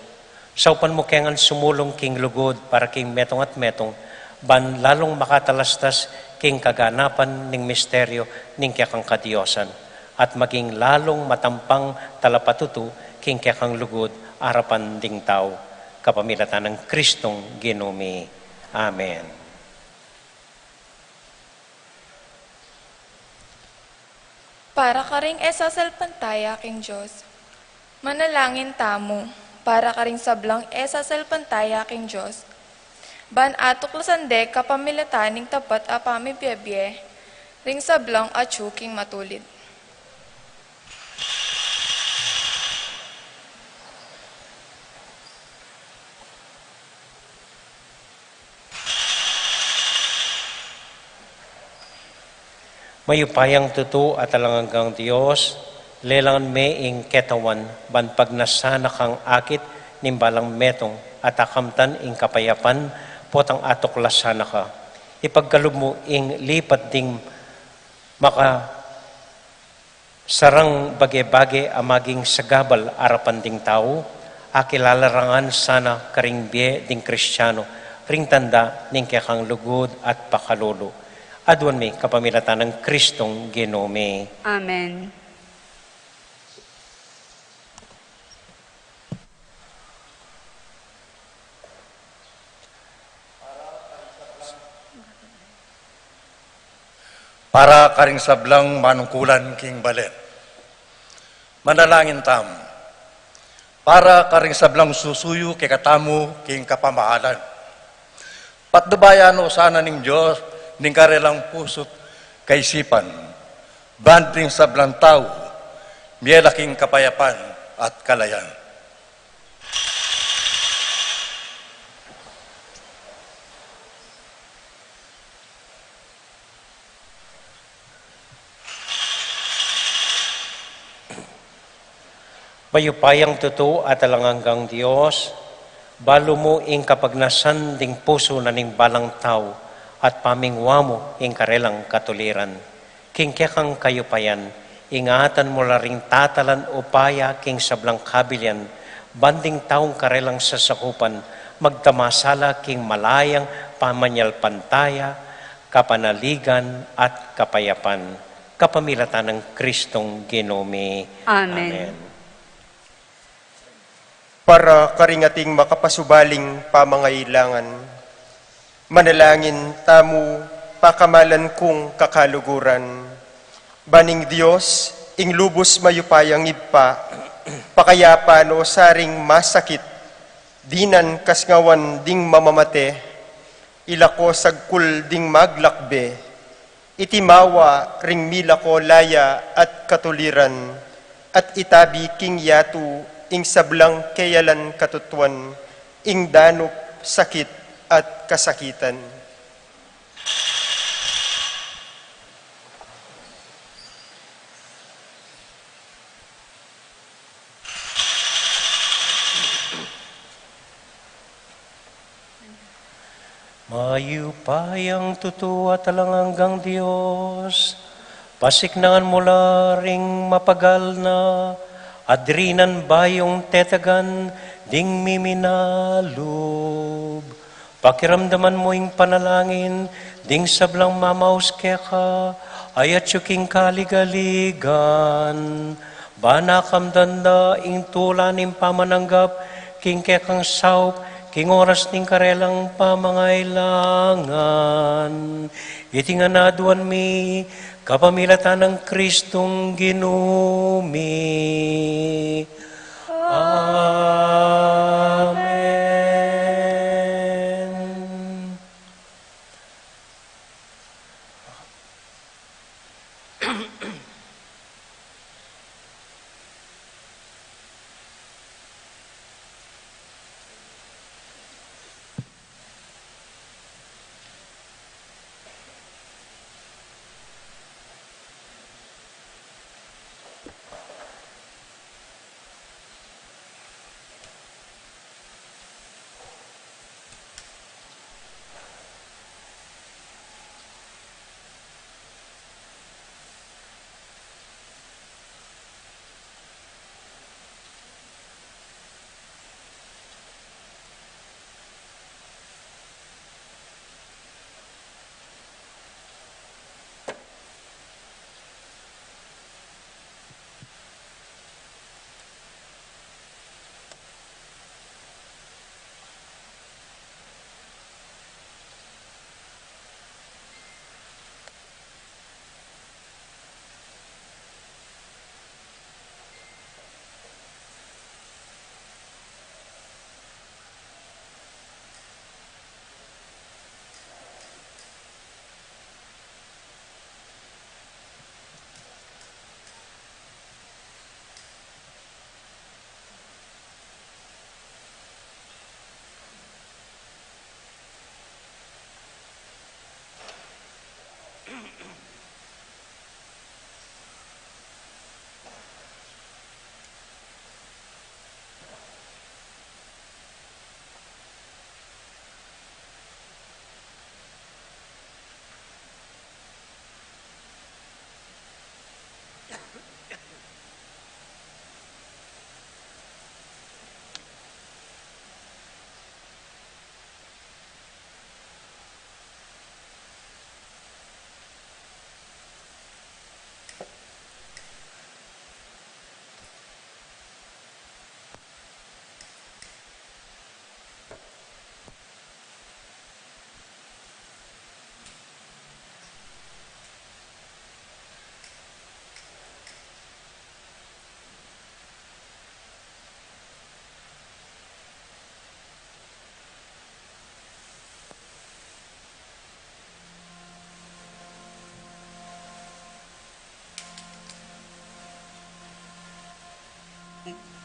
Saupan mu ke ngan sumulung king lugud para king metung at metung, ban lalung makatalastas king kaganapan ning misteryo ning kekang kadiosan, at maging lalung matampang talapatutu king kekang lugud arapan ding tau, kapamilatan nang Kristong Ginu mi. Amen. Para karing e sasalpantaya king Dios. Manalangin tamu para karing sablang e sasalpantaya king Dios, ban atuklasan de kapamilatan ning tapat a pamibie-bie ring sablang atyu king matulid. Mayupayang tutu at alang anggang Dios, lelangan me ing ketawan ban pagnasan na kang akit ning balang metung at akamtan ing kapayapan potang atuklasan na ka. Ipagkalub mu ing lipat ding maka sarang bage-bage a maging sagabal arapan ding tau, a kilala ra ngan sana karing bie ding Kristiano, ring tanda ning kekang lugud at pakalulu. Aduan mi kapamilatan nang Kristong Ginu mi. Amen. Para karing sablang manungkulan king balen. Manalangin tamu. Para karing sablang susuyu kekatamu king kapamahalan. Patnubayan no sana ning Dios ning karelang pusu't kaisipan, ban ding sablang tau mie la king kapayapan at kalayan. Mayupayang tutu at alang anggang Dios, balu mu ing kapagnasan ding pusu na ning balang tau, at pamingwa mu ing karelang katuliran. King kekang kayupayan, ingatan mu la ring tatalan upaya king sablang kabilian, ban ding taung karelang sasakupan, magtamasa la king malayang pamanyalpantaya, kapanaligan, at kapayapan. Kapamilatan nang Kristong Ginu mi. Amen. Amen. Para karing ating makapasubaling pamangailangan, manalangin tamu pakamalan kung kakaluguran. Ban ing Dios, ing lubus mayupayang Ibpa, pakayapa no saring masakit, dinan kasngawan ding mamamate, ilako sagkul ding maglakbe, itimawa ring milako laya at katuliran, at itabi king yatu ing sablang keyalan katutuan, ing danup sakit at kasakitan. Mayupayang tutu at alang anggang Dios, pasiknangan mu la ring mapagal na at dirinan bayung tetagan ding miminalub. Pakiramdaman mu ing panalangin ding sablang mamaus keka, ayat yu king kaligaligan. Ban akamdan da ing tula ning pamananggap king kekang saup, king oras ning karelang pamangailangan. Iti ngan aduan mi, kapamilatan nang Kristong Ginu mi. Amen.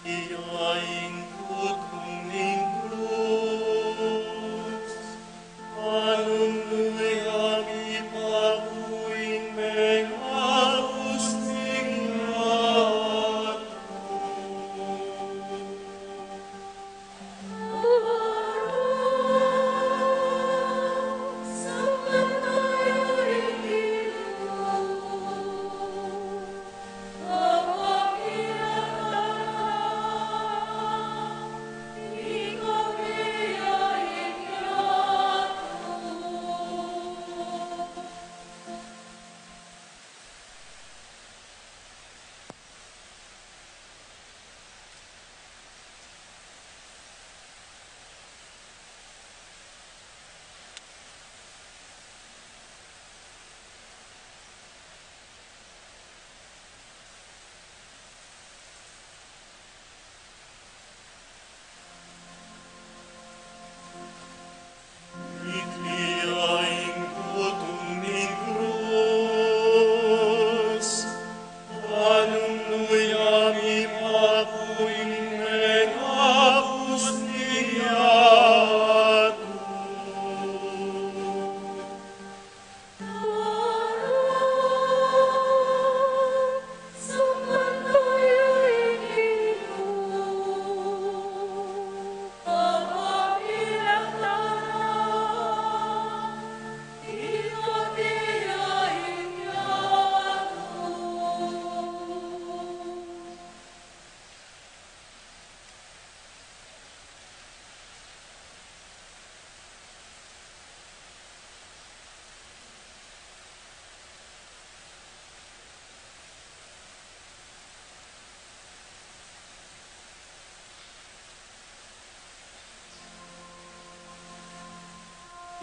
Iya ing tutung ning krus, manunu ya mipaku ing mengaus ning yatu.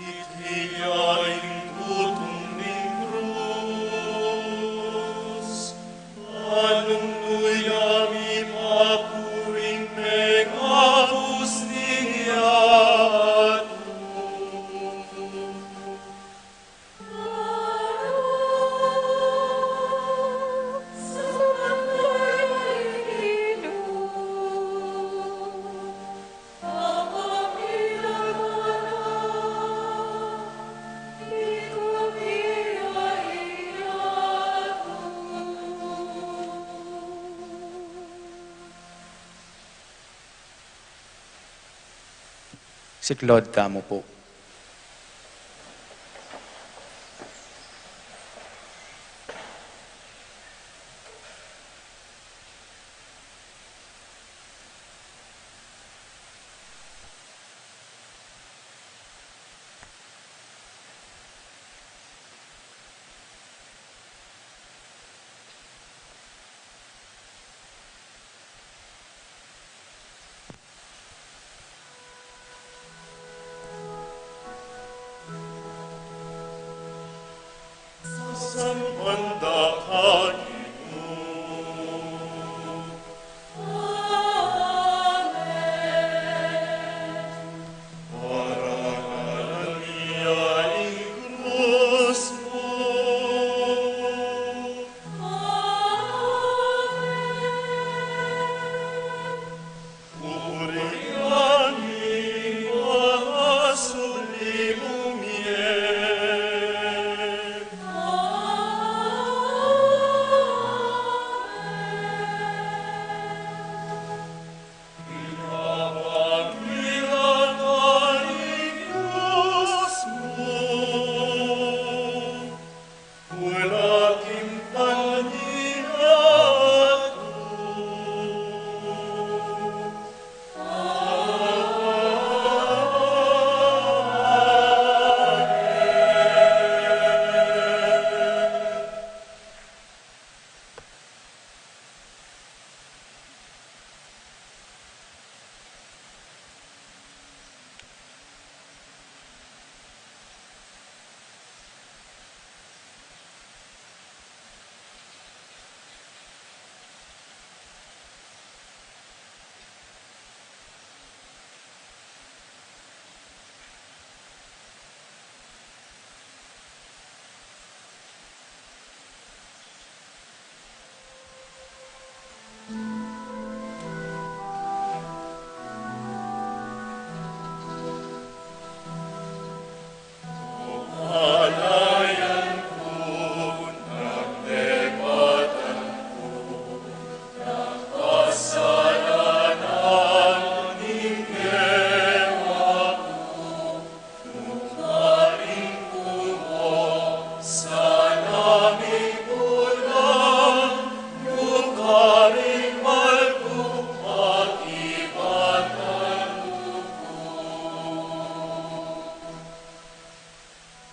Iya ing tutung ning krus, anung nuya mipapuring mengabus ning yatu. Siklaud tamu pu.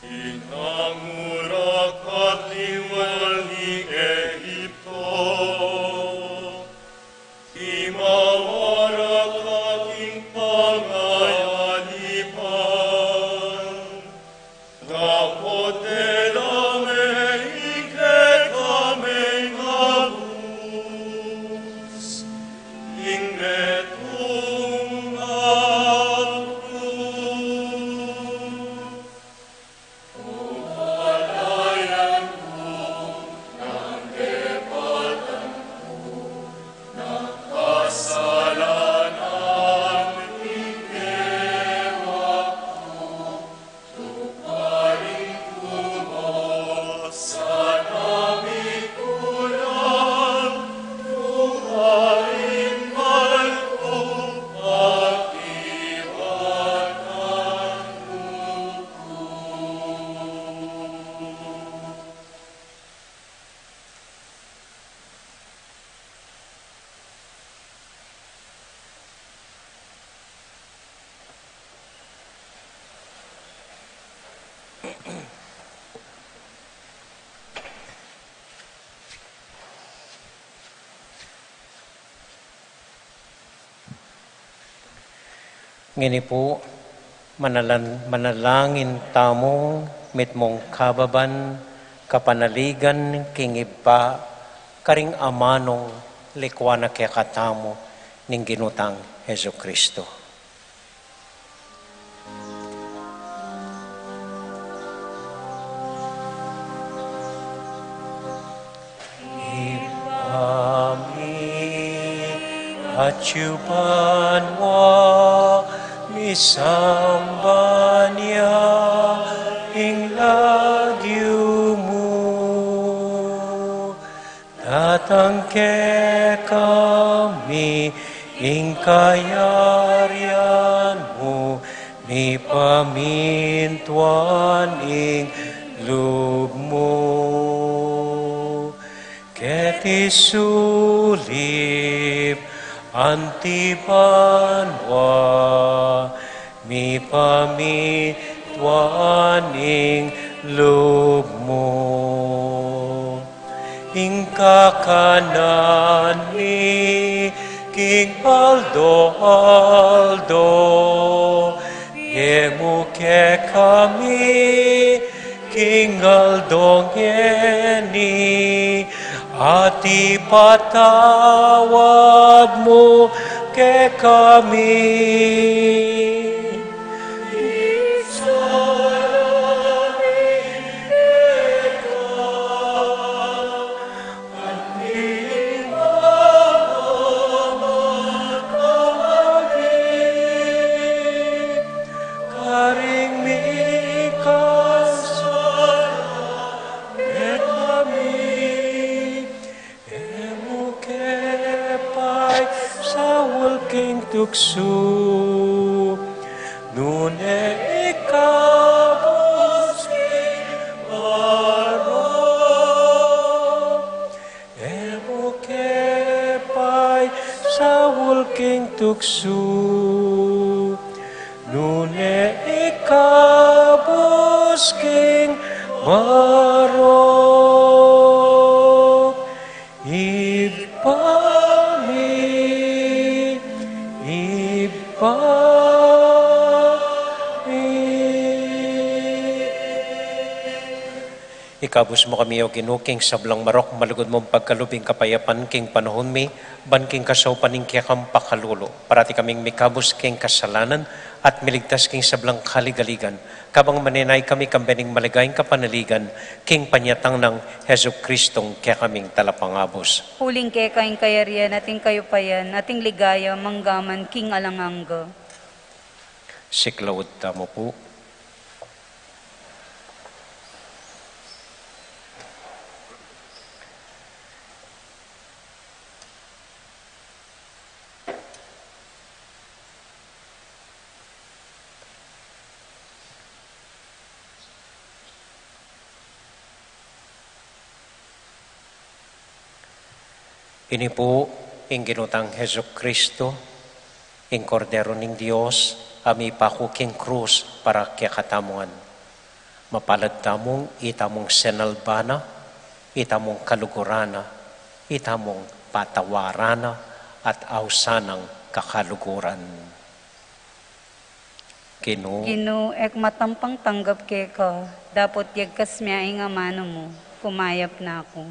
Inang mu ra kati wal ning Egipto, imawa ra kating pangayalipan, dapot e la me ing kekami ngabus, ing metung a krus. Ngeni pu, Manalan-, manalangin tamu, mitmung kababan, kapanaligan, king Ibpa, karing amanung likuan na kekatamu ning Ginu tang Jesucristo. Ibpa mi, atsu ka banua, misamban ya ing lagyu mu. Datang kekami ing kayarian mu, mipamintuan ing lub mu. Keti sulip anti banua, mipamintuan ing lub mu. Ing kakanan mi king aldo-aldo, ibie mu kekami king aldo ngeni, at ipatawad mu kekami ing sala mi keka, anti makakamit karing mikasala kekami. E mu ke paisaul king tuksu, nune ikabus king marok. E mu ke paisaul king tuksu, nune ikabus king marok. Ibpa mi, Ibpa mi. Ikabus mu kami, O Ginu, king sablang marok, malugud mung pagkalub ing kapayapan king panaun mi, ban king kasaupan ning kekang pakalulu, parati kaming mikabus king kasalanan at miligtas king sablang kaligaligan, kabang manenaya kami kambe ning maligayang kapanaligan king panyatang nang Jesucristong kekaming Talapangabus. Uling keka ing kayarian at ing kayupayan at ing ligaya manggaman king alang angga. Siklaud tamu pu. Ini pu ing Ginu tang Jesucristo, ing Kordero ning Dios, a mipaku king krus para kekatamu ngan. Mapalad tamung itamung sinalba na, itamung kaluguran na, itamung patawaran na, at ausan nang kakaluguran. Ginu. Ginu, e ku matampang tanggap keka, dapot yagkas me ing amanu mu, kumayap na ku.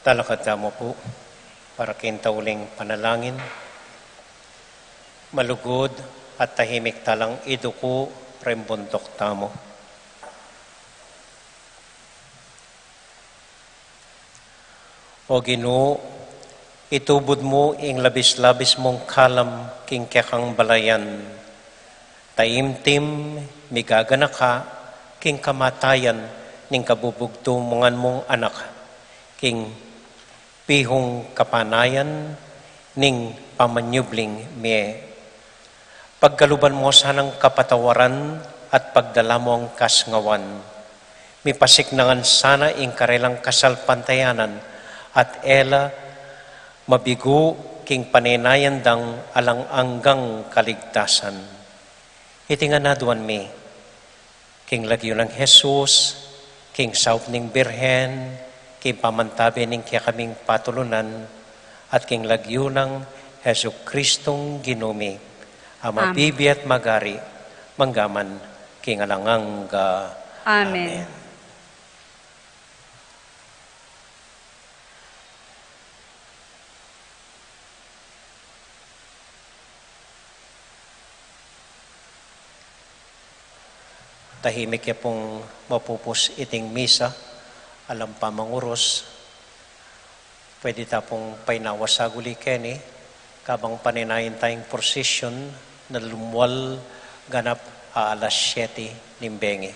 Talakad tamu pu para king tauling panalangin. Malugud at tahimik talang iduku ring bundok tamu. O Ginu, itubud mu ing labis-labis mung kalam king kekang balayan. Taimtim migaganaka king kamatayan ning kabubugtungan mung anak, king pihung kapanayan ning pamanyubling mie. Pagkaluban mo sanang kapatawaran at pagdala mong kasngawan. Mipasiknangan sana ing karelang kasalpantayanan at e la mabigu king panenayan dang alang anggang kaligtasan. Iti ngan aduan mi king lagyu nang Jesus, king saup ning Birhen, king pamantabe ning kekaming patulunan, at king lagyu nang Jesucristong Ginu mi, a mabibie at magari mangga man king alang angga. Amen. Amen. Tahimik ya pung mapupus iting misa, alang pamangurus. Pwede ta pung painawa saguli keni, kabang panenayan taya ing procession na lumual ganap a alas siyete ning bengi.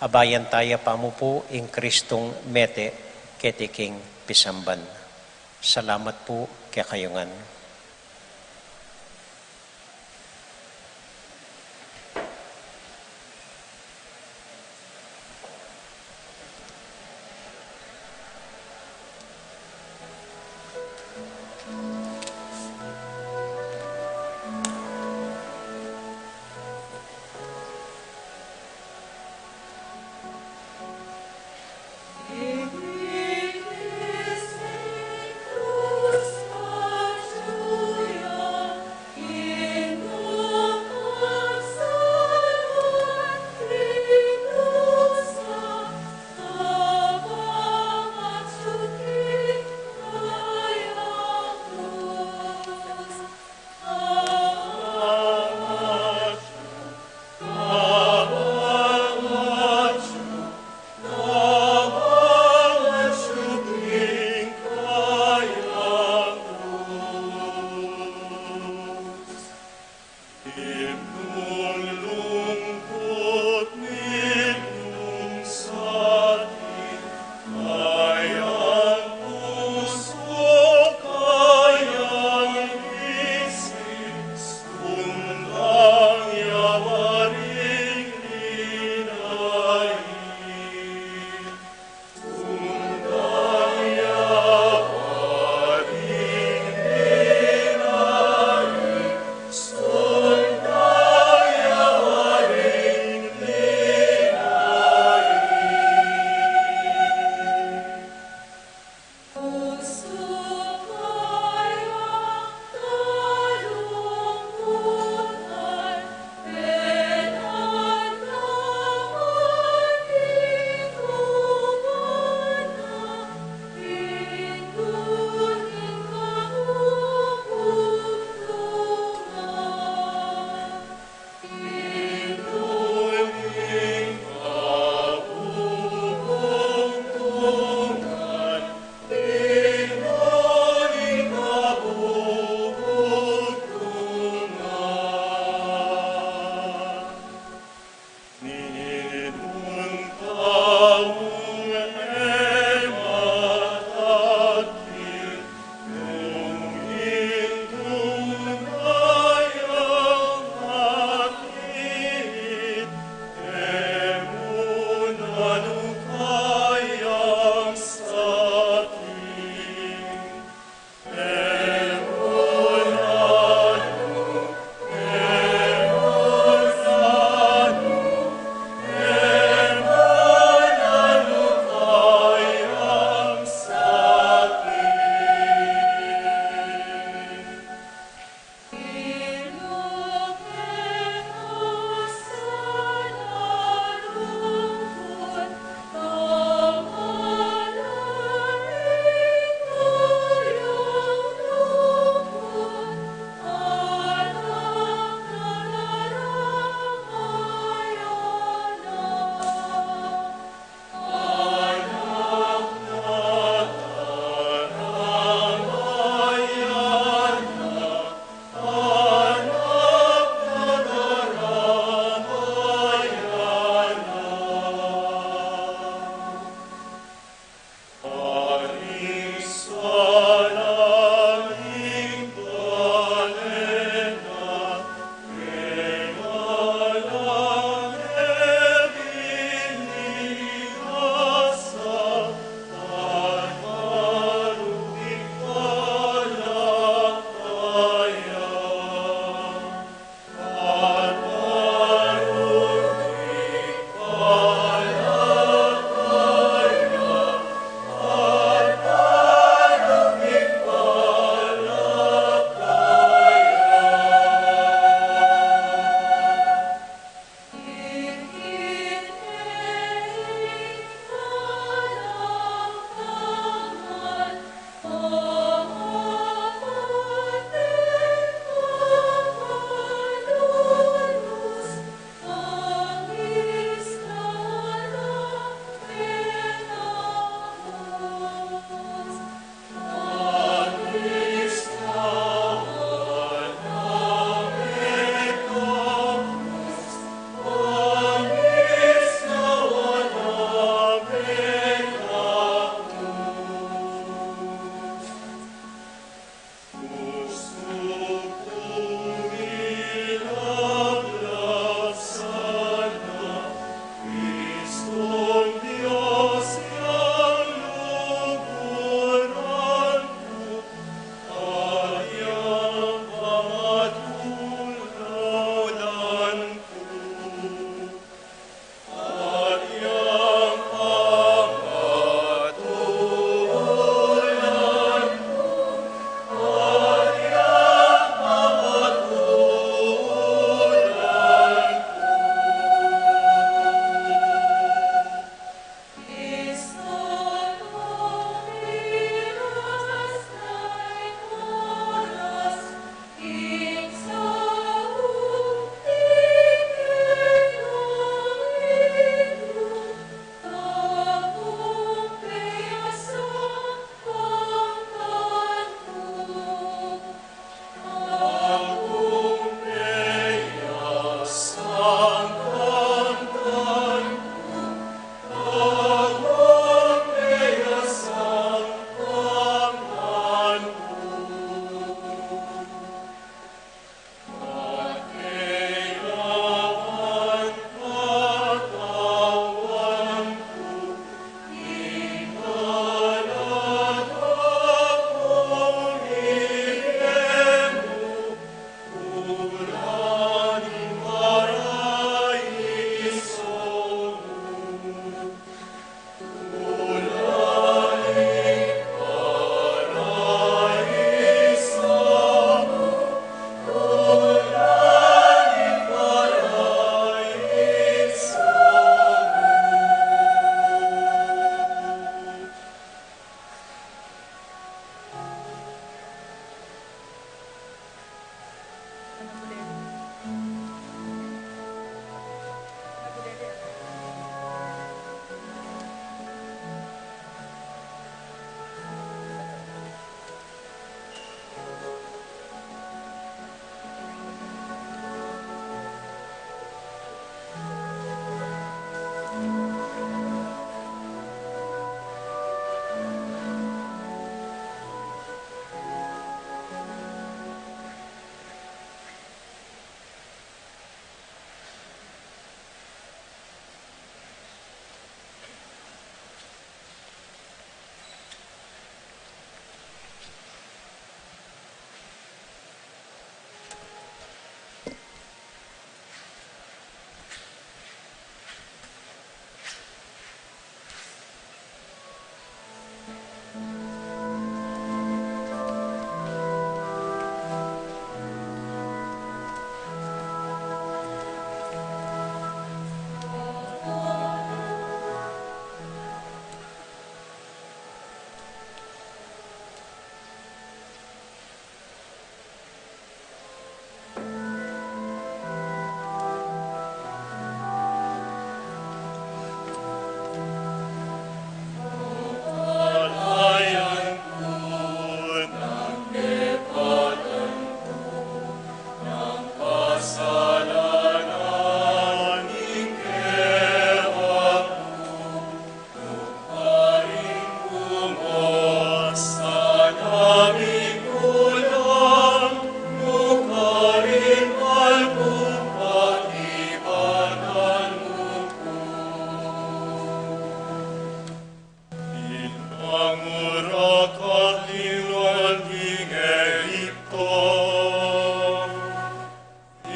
Abayan taya pamupu ing Kristong mete keti king pisamban. Salamat pu kekayu ngan.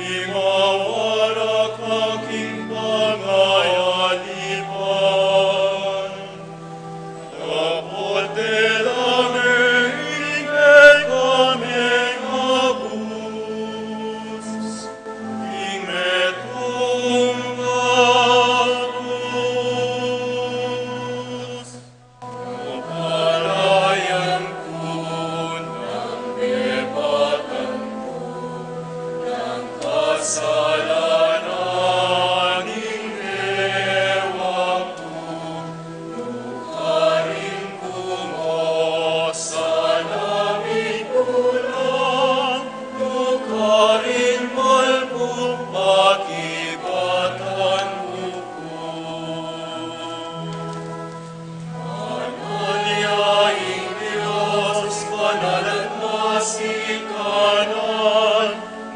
Imawara ka king pangayalipan, dapot dela me ing kekami abus, ing metung a abus. Kapalayan ku nang mebatan ku nang kasalanan ning ewa ku, nukarin ku mo sana mikulang, nukarin malpung pakibatan mu ku. Banal ya ing Dios, banal at masikanan.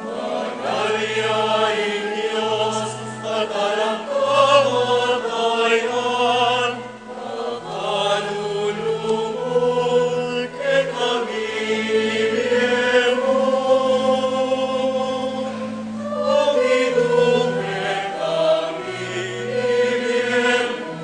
Banal ya ing Dios, at alang kamatayan. Makalulung kekami, ibie mu. O Ginu, kekami, ibie mu.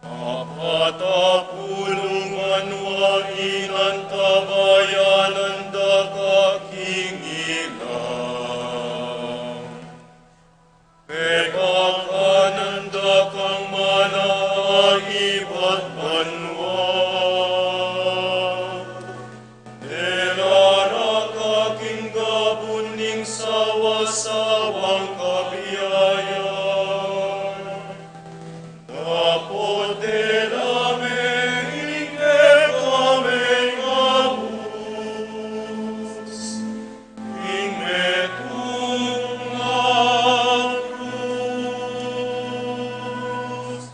Apat a pulu ngan wa ing antabayanan da ka king ilang. Pekakanan da kang mana a ibat banua. Dela ra ka king gabun ning sawa-sawang kabiayan. Dapot dela me ing kekaming abus, ing metung a krus.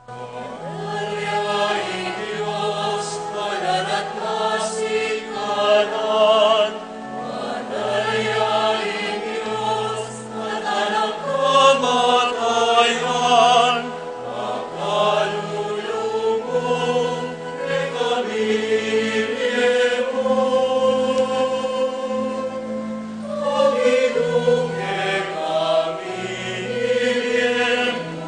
Banal ya ing Dios, banal at masikanan. Banal ya ing Dios, at alang kamatayan. Makalulung kekami, ibie mu. O Ginu, kekami, ibie mu.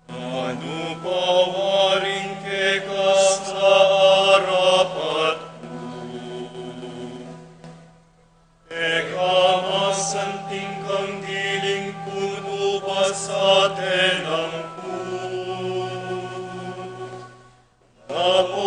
Nanu pa waring keka sa arapat ku? Pekamasanting kang diling punu pa sa tenang ku. Dapot